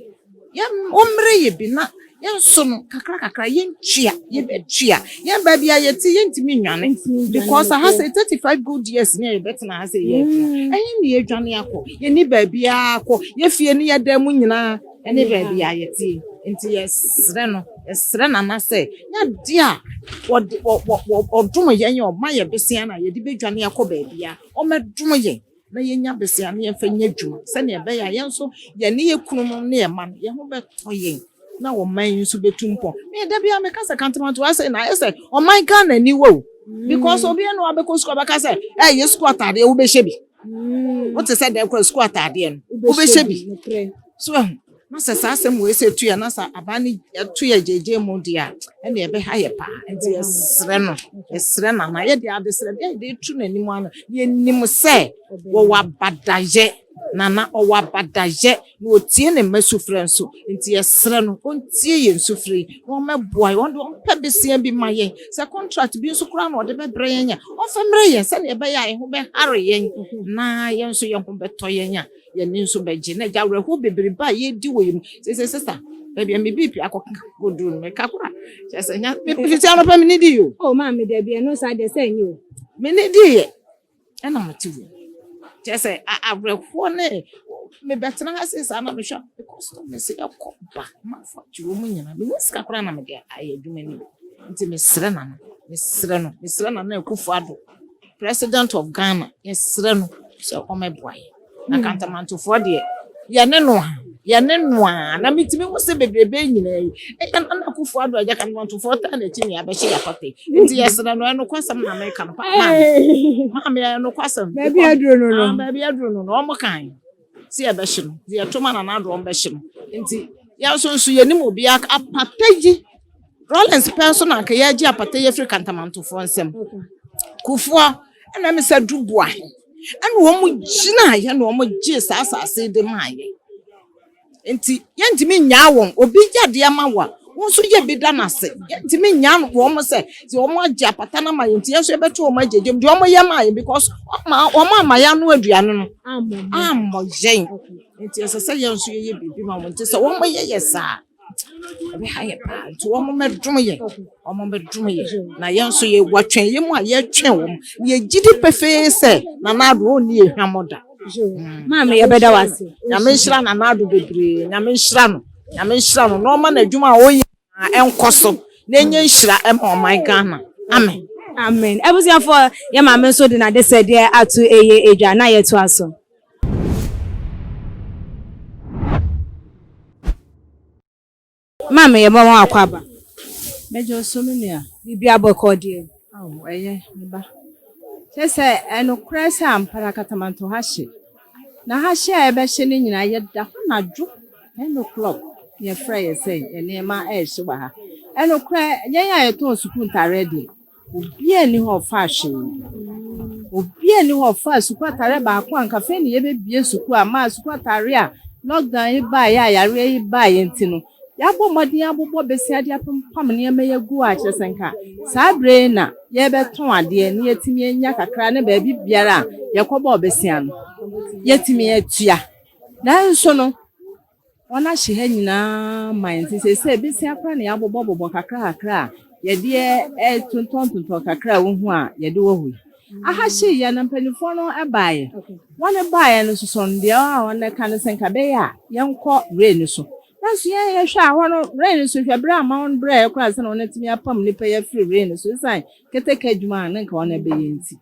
Yɛn wɔmmrɛ yɛ bi na yɛn nso no kakra kakra yɛntua, yɛbɛtua. Yɛn baabi a yɛte yɛntumi nnwane because aha sɛ 35 good years ni a yɛbɛtena ha sɛ yɛ adwuma. Ɛhe ne yɛdwane akɔ? Yɛnni baabiara kɔ. Yɛ fie ne yɛ dan mu nyinaa ɛne baabi a yɛte. Nti yɛsrɛ no, yɛsrɛ Nana sɛ nyɛ adeɛ a wɔde wɔ wɔ ɔdom yɛn a ɔma yɛ besia no a yɛde bɛdwane akɔ baabiara. Ɔmmɛdom yɛn na yɛnya besia na yɛmfa nyɛ adwuma sɛnea ɛbɛyɛ a yɛn nso yɛne yɛn kununom ne yɛn mma no yɛn ho bɛtɔ yɛn na ɔman yi nso bɛtu mpɔn. Me da biara meka sɛ Kantamanto asɛ na ayɛ sɛ ɔman Ghana ni wɔ o because obiara na wabɛkɔ sukuu ɔbɛka sɛ ɛ yɛ sukuu ataadeɛ wobɛhyɛ bi. Wote sɛ dɛn kora sukuu ataadeɛ no wobɛhyɛ bi. So ahu na sɛ saa asɛm wei sɛ ɛtu yɛ na sɛ aban no ɛto yɛ gyegye mu deɛ a ɛne ɛbɛha yɛ paa. Nti yɛsrɛ no, yɛsrɛ Nana, yɛde adesrɛ deɛ yɛde tu n'anim ano, yɛnim sɛ wɔwɔ abadayɛ. Nana ɔwɔ abadayɛ na ɔtie ne mma sufrɛ nso. Nti yɛsrɛ no ɔntie yɛn sufrɛ yi na ɔmmɛboa yɛn, ɔno deɛ ɔmpɛ besia bi ma yɛn. Sɛ contract bi nso koraa na ɔde bɛbrɛ yɛn a, ɔmfa mmerɛ yɛn sɛdeɛ ɛbɛyɛ a yɛn ho bɛhare yɛn na yɛn nso yɛn ho bɛtɔ yɛn a yɛn ani nso bɛgye. Na agya awerɛhoɔ bebrebe a yɛredi wɔ yɛn mu. Seesei sista, baabi a me BP akɔka kɔduru no, meka koraa kyerɛ sɛ nya fiti anɔpa me nidi o. Oh maame dabi ɛno saa deɛ sɛ ɛnyɛ o. Me nidi yɛ ɛna mete wɔ kyerɛ sɛ awerɛhoɔ ne mebɛtena ha sei saa na mehwɛ me customers ɛkɔ ba manfo agye wɔn nyinaa menya sika koraa na mede ayɛ adwuma no bi nti mesrɛ Nana mesrɛ no mesrɛ Nana Akufo Addo President of Ghana yɛsrɛ no sɛ ɔmmɛboa yɛn na Kantamantofoɔ deɛ yɛne no a yɛne no a na metumi hu sɛ bebrebe nyinaa yi ɛyɛ Nana Akufo Addo agya Kantamantofoɔ taa n'akyi ne abɛhyɛ yɛ papa yi nti yɛsrɛ no ɛnokwasɛm na meka no papa maame maame ɛnokwasɛm Baabi aduro no no. Ah, baabi aduro no no ɔmo kan sɛ yɛbɛhye no nti yɛto ma Nana Addo ɔmbɛhye no nti yɛn nso nso yɛnim obiara apata yi Rawlings pɛ nso na anka yɛregye apata yi afiri Kantamantofoɔ nsam. Kufuor ɛna ɛmi sɛ Duboahe ɛna wɔn gyinaeɛ na wɔn gyee saa asase yi de maa yɛn. Nti yɛntumi nnyaa wɔn. Obi yɛ adeɛ ma wo a, wo nso yɛ bi da no ase. Yɛntumi nnyaa wɔn sɛ sɛ wɔn agye apata no ama yɛn nti yɛn nso yɛbɛto wɔn agyegye mu. Deɛ wɔn yɛ maa yɛn because wɔn wɔn ama yɛn ano aduane no ammɔ yɛn. Nti ɛsɛ sɛ yɛn nso yɛyɛ biribi ma wɔn. Nti sɛ wɔn yɛ yɛ saa ɛbɛha yɛ paa nti wɔn mmɛdom yɛn wɔn mmɛdom yɛn na yɛn nso yɛ wɔtwɛn yɛn mu a yɛtwɛn wɔn yɛgye di pefee sɛ Nana Addo ɔnni yɛn hwammɔ da. Maame yɛbɛda wo ase. Nyame nhyira Nana Addo bebree Nyame nhyira no Nyame nhyira no na ɔma n'adwuma a ɔyɛ nyinaa ɛnkɔ so na ɛnyɛ nhyira ɛma ɔman Ghana amen. Amen. Abusuafoɔ yɛ maame nso de n'adesrɛdeɛ ato eye edwa na yɛtoa so. Maame yɛ bɔ wɔn akɔ aba. Mɛgye wo so me nua. Biribi abɔkɔ deɛ. Ao ɛyɛ me ba. Kyerɛ sɛ ɛnokorɛ sɛ ampara katamanto ha hye. Na ha hye a ɛbɛhye no nyinaa yɛda hɔ anadwo 10 o'clock na yɛfrɛ yɛ sɛ yɛn nneɛma ɛrehye wɔ ha. Ɛnokorɛ yɛn a yɛtɔn sukuu ntaareɛ deɛ Obiara nni hɔ a ɔfaa hwee. Obiara nni hɔ a ɔfaa sukuu ataareɛ baako a anka afei na yɛbɛbue sukuu a maa sukuu ataareɛ a lockdown yi baeɛ a yareɛ yi baeɛ nti no, yɛabɔ mmɔden abobɔ besia de apempam nneɛma yi agu hɔ a kyerɛ sɛ nka saa berɛ yi na yɛrebɛtɔn adeɛ na yɛatumi anya kakra ne baabi biara a yɛkɔbɔɔ besia no yɛatumi atua. Nanso no, Wɔahye ha nyinaa ma nti seesei bisia koraa na yɛabobɔbobɔ kakrakakra a yɛde retontɔntontɔn kakra a wohu a yɛde wɔ hɔ yi. Aha hyeeɛ no mpanimfoɔ no baeɛ. Wɔn baeɛ no nso so no deɛ a wɔka ne sɛ nka ɛbɛyɛ a yɛnkɔ rain no so. Nanso yɛn yɛhwɛ a hɔ no rain no so hwɛ berɛ a ma wɔn brɛɛ koraa ansa na wɔatumi apam nnipa yi afiri rain no so esiane keteke adwuma a na nka wɔbɛyɛ nti.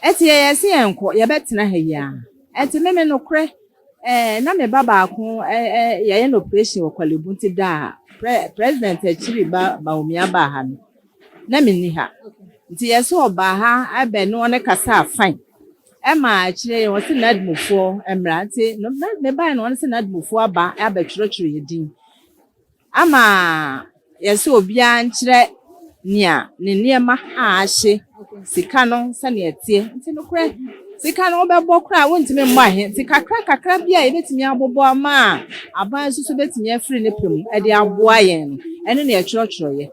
Ɛnti yɛyɛɛ se yɛnkɔ, yɛbɛtena ha yi ara. Ɛnti me me nokorɛ eh, na me ba baako eh, eh, yɛayɛ no operation wɔ Korle Bu nti da a pre, President akyiri ba Bawumia baa ha no, na menni ha. Nti yɛse ɔbaa ha ɛbɛ ne ɔne kasaa fine. Ɛma akyire yi ɔse NADMOfoɔ mmra. Nti no, mebaeɛ no ɔne se NADMOfoɔ aba abɛtwerɛtwerɛ yɛ din. Ama yɛsɛ obiara nkyerɛ nea ne nneɛma a ahye sika no sɛnea ɛteɛ. Nti nokorɛ, sika no wobɛbɔ koraa a wontumi mmɔ ahe. Nti kakra kakra bi a yɛbɛtumi abobɔ ama a aban nso so bɛtumi afiri ne pɛ mu de aboa yɛn no, ɛno na yɛtwerɛtwerɛeɛ.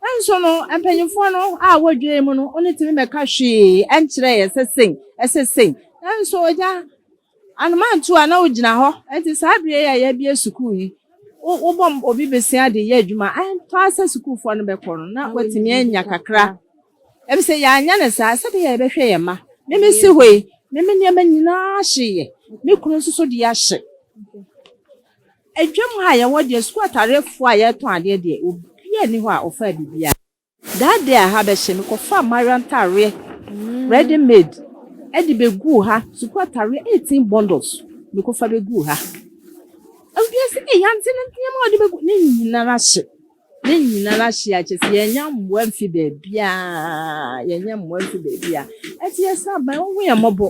Nanso no, mpanyimfoɔ no a wɔdwee mu no, wɔntumi mmɛka hwee nkyerɛ yɛn sɛ sei, ɛsɛ sei. Nanso agya. Anoma ntu a na wogyina hɔ. Enti saa bere yi a yɛabue sukuu yi, wobɔ obi besia de yɛ adwuma a, ɛntɔ ara sɛ sukuufoɔ no bɛkɔ no, na watumi anya kakra. Efisɛ yɛanyɛ no saa, sɛdeɛ yɛbɛhwɛ yɛn mma. Me mesi hɔ yi, me me nneɛma nyinaa hyeeɛ. Me kunu nso so deɛ ahye. Adwam ha a yɛwɔ deɛ, sukuu atarefoɔ a yɛretɔn adeɛ deɛ, obiara nni hɔ a ɔfaa biribiara. That day a ha bɛhye, mekɔfaa mmaayewa ntaareɛ, ready made, de bɛguu ha, sukuu ataareɛ 18 bundles, mekɔfa bɛguu ha. Obiara sɛ, ei, ante no nneɛma a ɔde bɛgu, ne nyinara hye. Ne nyinara hye a kyerɛ sɛ yɛnnya mmoa mfi baabiara, yɛnnya mmoa mfi baabiara. Ɛnti yɛsrɛ aban, ɔnhu yɛn mmɔbɔ,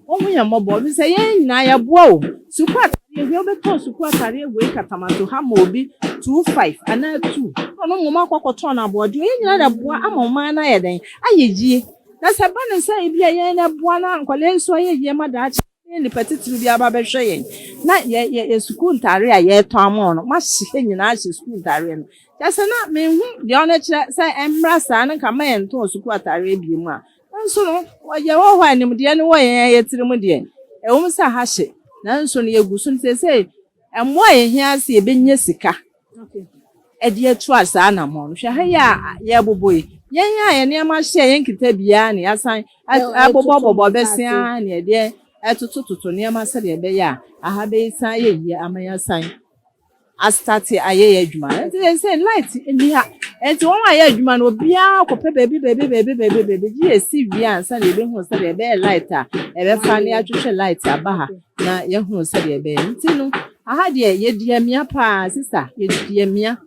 ɔnhu yɛn mmɔbɔ, efisɛ yɛn nyinaa yɛboa o. Sukuu ataareɛ hwɛ, wobɛtɔn sukuu ataareɛ wei katamanto ha ma obi 25 anaa 2, na ɔno mmom akɔ akɔtɔn no aboɔden. Yɛn nyinaa na ɛboa ama ɔman no ayɛ dɛn? Ayɛ yie. Na sɛ ɛba no sɛ ebia yɛn na ɛboa na nkwadaa yi nso ayɛ yie ma daakye, Yɛn nnipa titiriw bi aba abɛhwɛ yɛn, na yɛ yɛ yɛ sukuu ntaare a yɛretɔn ama wɔn no, wɔahye yɛn nyinaa ahyɛ sukuu ntaareɛ no. Kyerɛ sɛ na menhu deɛ ɔno kyerɛ sɛ ɛmmra saa no nka mma yɛntɔn sukuu ataareɛ bio mu a. Nanso no, yɛwɔ hɔ a nimdeɛ no wɔ yɛn yɛn tirim deɛ, ɛwom sɛ ha hye, nanso no yɛgu so. Seesei mmoa a yɛhia ara sɛ yɛbɛnya sika de atu saa anammɔn no. Hwɛ ha yi a yɛrebobɔ yi, yɛn a yɛn nneɛma hyɛ yɛn nkita biara na yɛasan abobɔbobɔ bɛse ara na yɛde ɛtotototo nneɛma sɛdeɛ ɛbɛyɛ a aha bɛsan ayɛ yie ama yɛasan astate ayɛ yɛn adwuma. Nti yɛn sɛ light nni ha. Nti wɔn a yɛ adwuma no obiara kɔpɛ baabi baabi baabi baabi baabi gye yɛsi wie ansa na yɛbɛhu sɛdeɛ ɛbɛyɛ light a ɛbɛfa na yɛatwetwe light aba ha. Na yɛhunu sɛdeɛ ɛbɛyɛ nti no, aha deɛ yɛdi amia paa sista, yɛdi amia.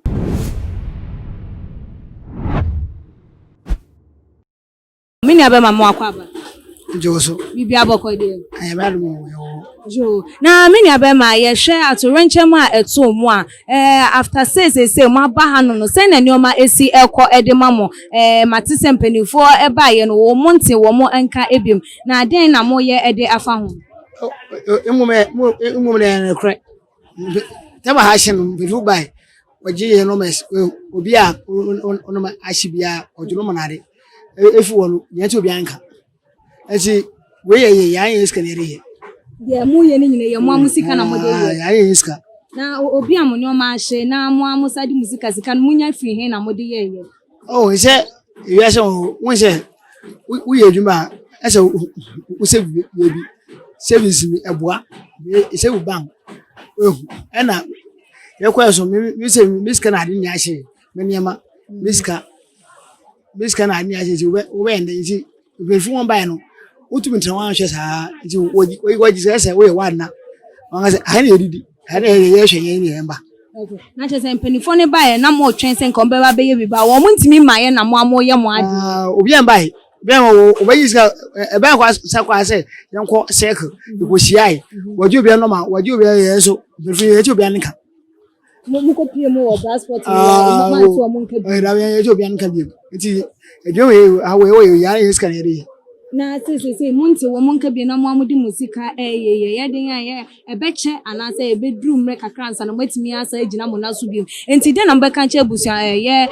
Me nua bɛma mo akɔ aba. Gye wo so. Biribi abɔkɔ deɛ. Ɛyɛ bɛ adum o yɛ wɔ. Yo, na me nua bɛma yɛhwɛ atoyerɛnkyɛm a ɛtoo mo a eh, after sei seesei mo aba ha no no sɛn na nneɛma esi ɛkɔ ɛde ma mo eh, mate sɛ mpanimfoɔ ɛbaeɛ no wɔn mo nte wɔn mo nka ebiom na dɛn na moyɛ ɛde afa ho? Mmom mmom na ɛyɛ nokorɛ. Tɛm a ha ahye no, mpanyinfo bae, wɔgye yɛn nɔɔma obi a ɔnɔma ahye biara ɔgye nɔɔma n'ade. Efi hɔ no, yɛn ti obiara nka. Nti wei yɛ yɛ yɛn ayɛ sika na yɛde yɛ. Deɛ moyɛ no nyina yɛ mo a mo sika na mode yɛ. Yɛn ayɛ sika. Na obi a mo nneɛma ahye na mo a mo sa de mo sika sika no monya firi he na mode yɛɛyɛ? Oh, sɛ ewiase wɔ wɔn sɛ woyɛ adwuma a ɛsɛ wo save baabi savings ni ɛboa save bank ehu ɛna yɛkɔ ɛso mi mi sɛ mi sika na ade nyinaa ahyɛ me nneɛma mi sika mi sika na ade nyinaa ahyɛ nti wobɛ wobɛyɛ ndɛ nti mpanyinfo wɔn baeɛ no wotumi ntena wɔn ahwɛ saa nti wɔgye wɔgye sɛ sɛ woyɛ wɔn ana wɔn sɛ aha na yɛdidi aha na yɛhwɛ yɛn ne yɛn ba. Na kyerɛ sɛ mpanimfoɔ no baeɛ na moretwɛn sɛ nka wɔbɛba abɛyɛ biribi a wɔn ntumi mmaeɛ na mo a moyɛ mo adeɛ. Ah, obi a mbae obi a wɔbɛyi sika ɛbɛn kɔ sɛ kɔ sɛ yɛnkɔ circle yɛkɔhyiae wɔgye obi anɔma wɔgye obi yɛn nso mfiri yɛgye obi anka. Mo mo kɔ pie mu wɔ passport mu ah, mo ante wɔn nka bi. Ɛda yɛgye obi anka bi nti adwuma wei awɔ yɛ yɛ yɛ sika na yɛde yɛ. Na sesei mo nte wɔn nka bi na mo a mode mo sika ɛyɛ yɛ yɛ den a yɛ Ɛbɛkyɛ anaasɛ ɛbɛduru mmerɛ kakra ansa na moatumi asan agyina mo nan so bio. Enti dɛn na mobɛka akyerɛ abusua ɛyɛ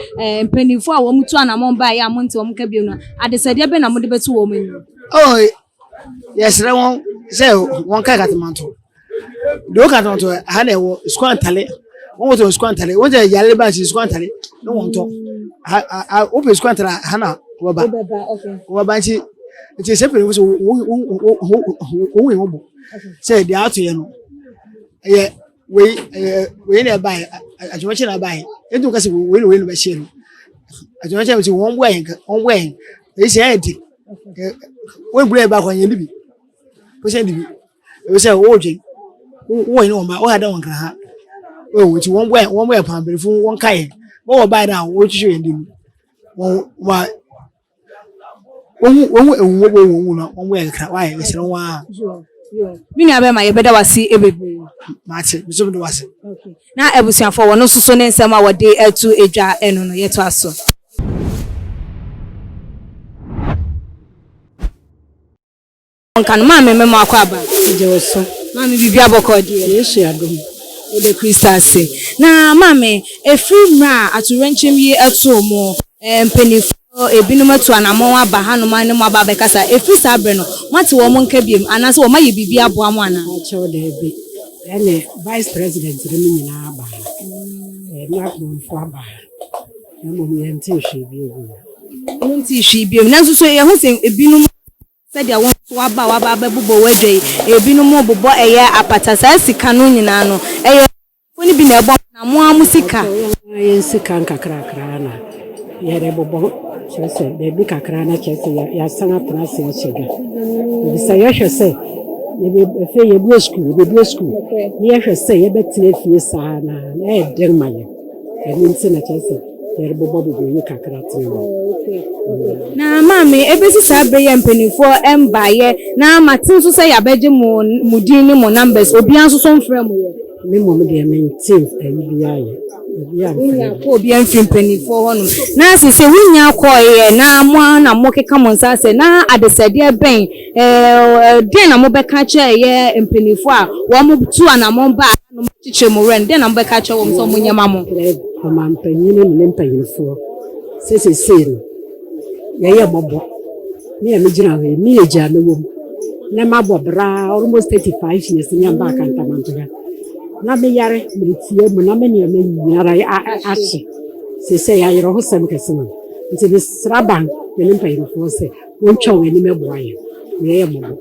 mpanimfoɔ a wɔtu anammɔn baeɛ a monte wɔn nka bio no? Adesrɛdeɛ bɛn na mode bɛto wɔn anim? Oh, yɛsrɛ wɔn sɛ wɔnkae Katamanto. Deɛ wɔka Katamanto ha na ɛwɔ sukuu antale. Wɔn wɔtɔ sukuu antale. Wɔn sɛ yare ba nsi sukuu antale ne wɔn tɔ. Ha wopɛ sukuu antale ha na wɔba. Wɔba nti nti sɛ mpanyinfo sɛ wɔn wɔn wɔn wɔn wɔn bɔ. Sɛ deɛ ato yɛ no ɛyɛ wei ɛyɛ wei na ɛbaeɛ atwomɛkyɛ na ɛbaeɛ etu kasi wei na wei na bɛhyɛ no atwomɛkyɛ na wɔn boa yɛn wɔn boa yɛn eyi sɛ ɛyɛ di wɔn bura yɛ baako yɛn di bi wɔsɛ di bi ebi sɛ wɔɔdwe wɔn yɛn wɔn ba wɔn ada wɔn kra ha wɔn ti wɔn boa yɛn wɔn boa yɛn paa mpanyinfo wɔn ka yɛn wɔn wɔ baeɛ na wɔtwitwi yɛn di mu wɔn wɔn. Wohu wohu ehummɔbɔ wɔ wɔn mu na wɔn yɛ kakra wɔayɛ mesrɛ wɔn a. Me nua bɛrima yɛbɛda wase bebree. Mate me nso meda wase. Na abusuafoɔ wɔn nso so ne nsɛm a wɔde ato dwa ɛno no yɛtoa so. Nka no maame mɛmɔ akɔ aba. Gye wo so. Maame biribi abɔkɔ deɛ. Yesu adom. Yɛda Kristo ase. Na maame, ɛfiri mmerɛ a atoyerɛnkyɛm yi too mo, mpanimfoɔ. Ebinom atu anammɔn aba hanom ne mo aba abɛkasa. Ɛfiri saa berɛ no, moate wɔn nka bio anaasɛ wɔayɛ biribi aboa mo anaa? Akyɛw daabi. Ɛne vice president no mu nyinaa aba ha. N'akorɔmfo aba ha. Na mmom yɛntee hwee bio bio. Montee hwee bio. Nanso so yɛhu sɛ ebinom sɛdeɛ wo nso woaba a woaba abɛbobɔ w'adwa yi, ebinom rebobɔ ɛyɛ apata. Saa sika no nyinaa no, ɛyɛ Fo no bi na ɛbɔ mo anaa mo ara mo sika? Yɛn ara yɛn sika nkakrakra na yɛde bobɔ, kyerɛ sɛ baabi kakra na kyerɛ sɛ yɛasan atena ase ahyɛ dwa. Efisɛ yɛhwɛ sɛ afei yɛbue sukuu, yɛbɛbue sukuu, na yɛhwɛ sɛ yɛbɛtena fie saa na na ɛyɛ den ma yɛn. Ɛno nti na kyerɛ sɛ yɛrebobɔbobɔ yi kakra tena hɔ. Na maame, ɛbɛsi saa berɛ yi a mpanimfoɔ mbaeɛ, na mate nso sɛ yɛabɛgye mo mo din ne mo numbers, obiara nso so mfrɛɛ mo yɛ? Me mmom deɛ mentee ayi biara yɛ, obiara mfrɛɛ Wonnya me. kɔɔ obiara mfiri mpanimfoɔ hɔnom. Na seesei wonnya kɔeɛ na mo ara na mokeka mo nsa asɛ, na adesɛdeɛ bɛn, ɛɛ, deɛn na mobɛka akyerɛ ɛyɛ mpanimfoɔ a wɔtu anammɔn baa hanom kyekyere mo werɛ no, dɛn na mobɛka akyerɛ wɔn sɛ wɔnyɛ mma mo? Kyerɛ ɔmanpanyin ne ne mpanyimfoɔ sɛ seesei no, yɛyɛ mmɔbɔ. Me a megyina hɔ yi, me age a mewɔ mu, na mabɔ bra almost 35 years ne amba Akantamantoa. Na meyare meretia mu na me nneɛma nyinara ahye. Seesei ayerɛhosɛm kɛse no. Nti mesrɛ aban ne ne mpanyimfoɔ sɛ Wɔntwa wɔn anim mmoa yɛn, na yɛyɛ mmɔbɔ.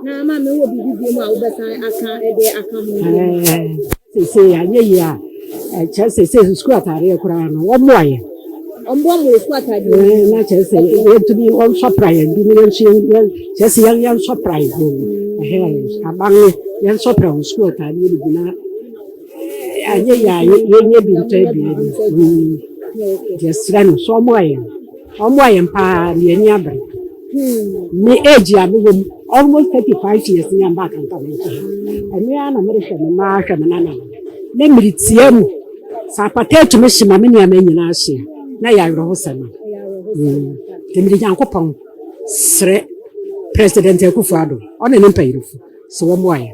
Na maame wɔ biribi bio mu a wobɛsan aka de aka ho? Seesei anyɛ yie a, kyerɛ sɛ sɛ sukuu ataadeɛ koraa no, wɔmmoa yɛn. Wɔmmoa mo wɔ sukuu ataadeɛ? Na kyerɛ sɛ yɛntumi wɔnsɔpra yɛn bi na yɛnso yɛn kyerɛ sɛ yɛn yɛnsɔpra yɛn ho. Aban no yɛnsɔpra wɔn sukuu ataadeɛ no bi na anyɛ yie a yɛnyɛ bi ntɔ aduane. Yɛsrɛ no sɛ ɔmmoa yɛn. Ɔmmoa yɛn paa na yɛn ani abere. Me age a mewɔ mu almost 35 years ni a mba Akantamanto ha. Ɛno ara na merehwɛ me mma ahwɛ me nananom. Na meretia mu. Sɛ apata atumi hye ma me nneɛma nyinaa hye a, na ɛyɛ awerɛhosɛm. Nti mede Nyankopɔn srɛ President Akufo-Addo, ɔne ne mpanyimfo sɛ wɔmmoa yɛn.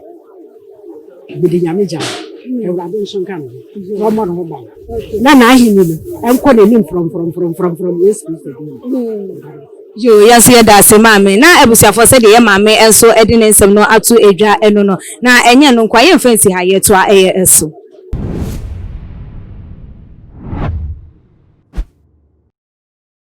Mede Nyame gya no, Awurade nso nka ne ho, na ɔmmɔ ne ho ban, na n'ahenni no nkɔ n'anim frɔmfrɔmfrɔmfrɔmfrɔm Yesu Kristo din mu. Yoo, yɛn nso yɛda ase maame. Na abusuafoɔ sɛdeɛ yɛ maame nso de ne nsɛm no ato dwa no no, na ɛnyɛ ɛno nko a, yɛmfa nsi ha, yɛtoa ɛyɛ so.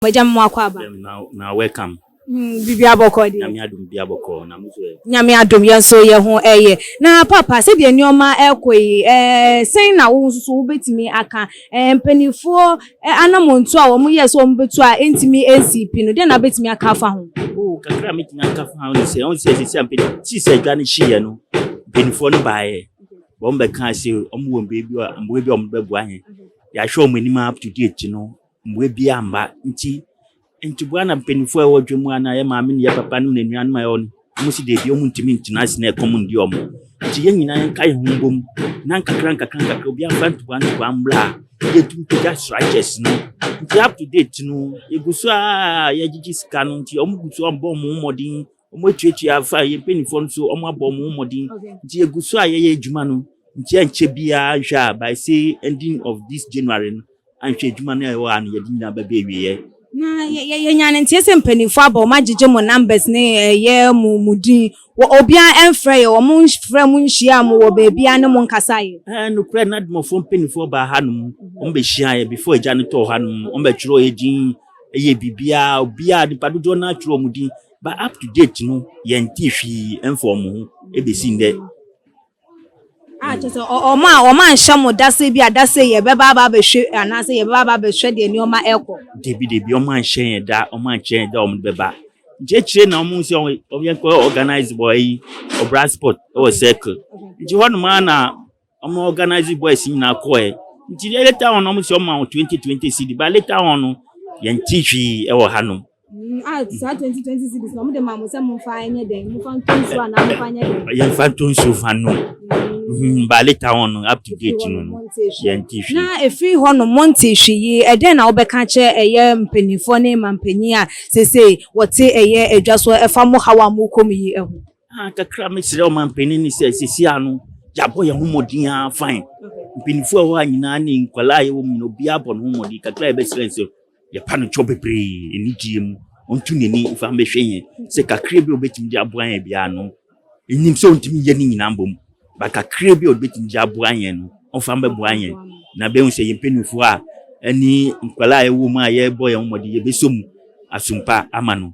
Agya mo akɔ aba. Na na welcome. Biribi abɔkɔ deɛ. Nyame adom biribi abɔkɔ na mo nso ɛ. Nyame adom yɛn nso yɛ ho ɛyɛ. Na papa sɛdeɛ nneɛma ɛkɔ yi ɛɛ sɛn na wo nso so wobɛtumi aka ɛɛ mpanimfoɔ anamontuo a wɔn yɛ sɛ wɔn bɛtu a ɛntumi ɛnsi pi no deɛ na wobɛtumi aka afa ho. Oh kakra a mɛtumi aka afa ho ne sɛ ɔn sɛ sisi a mpanyinfoɔ ti sɛ adwa no hyeeɛ no mpanimfoɔ no baeɛ wɔn bɛkaa sɛ wɔn wɔ mmoa bi a mmoa bi a wɔn bɛboa yɛn yɛahwɛ wɔn anim up to date no mmoa biara amma nti ntoboa na mpanimfoɔ a ɛwɔ dwam a na yɛ maame ne yɛ papa nom ne nuanom a ɛwɔ no wɔn si deebi wɔn ntumi ntena ase na ɛkɔm ndi wɔn nti yɛn nyinaa yɛnka yɛn ho mbom na nkakra nkakra nkakra obiara mfa ntoboa ntoboa mbra a yɛtumi pagya structures no nti up to date no yɛgu so a yɛgyegye sika no nti wɔn gu so abɔ wɔn mmɔden wɔn atuatua fa yɛn mpanimfoɔ no so wɔn abɔ wɔn mmɔden nti yɛgu so a yɛyɛ adwuma no nti ɛnkyɛ biara nhwɛ a by say ending of this January no Anhwɛ adwuma no a ɛwɔ ha no yɛde nyinaa bɛba awieɛ. Na yɛnya no nteɛ sɛ mpanimfoɔ aba wɔn agyegye mo numbers ne ɛyɛ mo mo din wɔ obiara ɛmfrɛ yɛ wɔn mfrɛ mo nhyia mo wɔ baabiara ne mo nkasa yɛ. Ɛɛ nokorɛ na adwumafoɔ mpanimfoɔ baa ha nom wɔn bɛhyia yɛ before agya no tɔɔ ha nom wɔn bɛtwerɛ yɛ din ɛyɛ biribiara obiara nipa dodoɔ no atwerɛ wɔn din but up to date no yɛntee hwee ɛmfa wɔn ho ɛbɛsi ndɛ. A kyerɛ sɛ wɔn a wɔn anhyɛ mo da sɛ bi a da sɛ yɛbɛba aba abɛhwɛ anaasɛ yɛbɛba aba abɛhwɛ deɛ nneɛma ɛkɔ. Debi debi wɔn anhyɛ yɛn da wɔn ankyerɛ yɛn da wɔn bɛba nti akyire na wɔn sɛ wɔn yɛn kɔ organize wɔ ayi ɔbra sport ɛwɔ circle nti hɔ nom ara na wɔn organize boys nyinaa kɔɛ nti later on wɔn sɛ wɔn ma wɔn 20 20 cedi but later on no yɛn ti hwii ɛwɔ ha nom. A saa 20 20 cedis na wɔde maa mo sɛ momfa nyɛ dɛn momfa ntɔ nsuo anaa momfa nyɛ dɛn. Yɛmfa ntɔ nsuo fa nom mm, but later on no up to date no no yɛnte hwee. Na ɛfiri hɔ no monte hwee yi ɛdɛn na wobɛka akyerɛ ɛyɛ mpanimfoɔ ne mampanyin a seesei wɔte ɛyɛ adwa so ɛfa mo haw a mokɔ mu yi ho? Ah, kakra mesrɛ ɔmanpanin ne sɛ seesei ano yɛabɔ yɛn ho mmɔden ara fine. Mpanimfoɔ a ɛwɔ ha nyinaa ne nkwadaa a yɛwɔ mu nyinaa, obiara bɔ ne ho mmɔden. Kakra a yɛbɛsrɛ sɛ yɛpa no kyɛw bebree, anigyeɛ mu, ɔnto n'ani mfa mbɛhwɛ yɛn sɛ kakra bi a ɔbɛtumi de aboa yɛn biara no, ɛnim sɛ ɔntumi nyɛ ne nyinaa mbom, ba kakra bi a ɔbɛtumi de aboa yɛn no, ɔmfa mbɛboa yɛn na bɛhu sɛ yɛn mpanimfoɔ a ɛne nkwadaa a yɛwɔ mu a yɛrebɔ yɛn ho mmɔden, yɛbɛsɔ mu asompa ama no.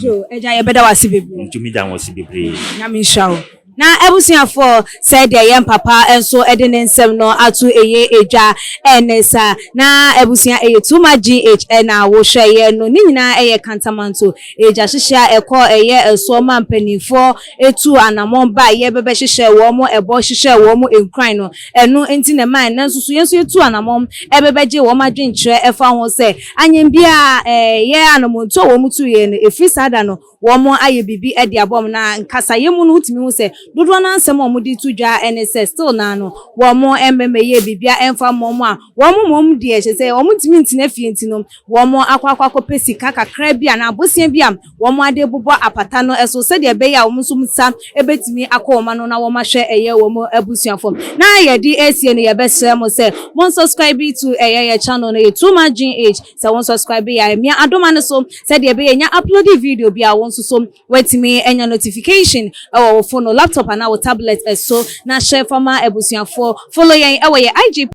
So agya, yɛbɛda wo ase bebree. Ntumi da wɔn ase bebree. Nyame nhyira wo. Na abusuafoɔ, sɛdeɛ yɛn papa nso de ne nsɛm no ato ɛyɛ edwa ɛne sa na abusua, ɛyɛ Too Much GH ɛna wohwɛ yɛ no. Ne nyinaa ɛyɛ Kantamanto egya hyehyɛ a ɛkɔ ɛyɛ ɛsoɔ ma mpanimfoɔ etu anammɔn ba yɛ bɛbɛhyehyɛ wɔn ɛbɔ hyehyɛ wɔn nkuran no. Ɛno nti na ɛmaa ɛnɛ nso so yɛn nso yɛtu anammɔn ɛbɛbɛgye wɔn adwenkyerɛ ɛfa ho sɛ anyambia ɛyɛ anammɔntuo a wɔn tu yɛ no. Efiri saa da no, wɔn ayɛ biribi de abɔ mu na nkasayɛ mu no, wotumi hu sɛ dodoɔ no nsɛm a wɔde to dwa ne sɛ still naa no wɔn mmɛmɛ yɛ biribi a ɛmfa mmɔ mu a wɔn mmom deɛ kyerɛ sɛ wɔn ntumi ntena fie, nti no wɔn akɔ akɔpɛ sika kakra bi a na abosia bi a wɔn ade bobɔ apata no so sɛdeɛ ɛbɛyɛ a wɔn nso nsa bɛtumi akɔ wɔn ano na wɔn ahwɛ ɛyɛ wɔn abusuafo. Na yɛde esie no, yɛbɛsrɛ mo sɛ mo subscribe to ɛyɛ yɛ channel no, yɛ Too Much GH. Sɛ wɔn subscribe yɛ mmea adoma no so sɛdeɛ ɛbɛyɛ nya upload video bi a wɔn nso so wɔatumi anya notification ɛwɔ wɔ phone no, laptop anaa wɔ tablet ɛso. Na hyɛ fama abusuafoɔ, follow yɛn ɛwɔ yɛ IG.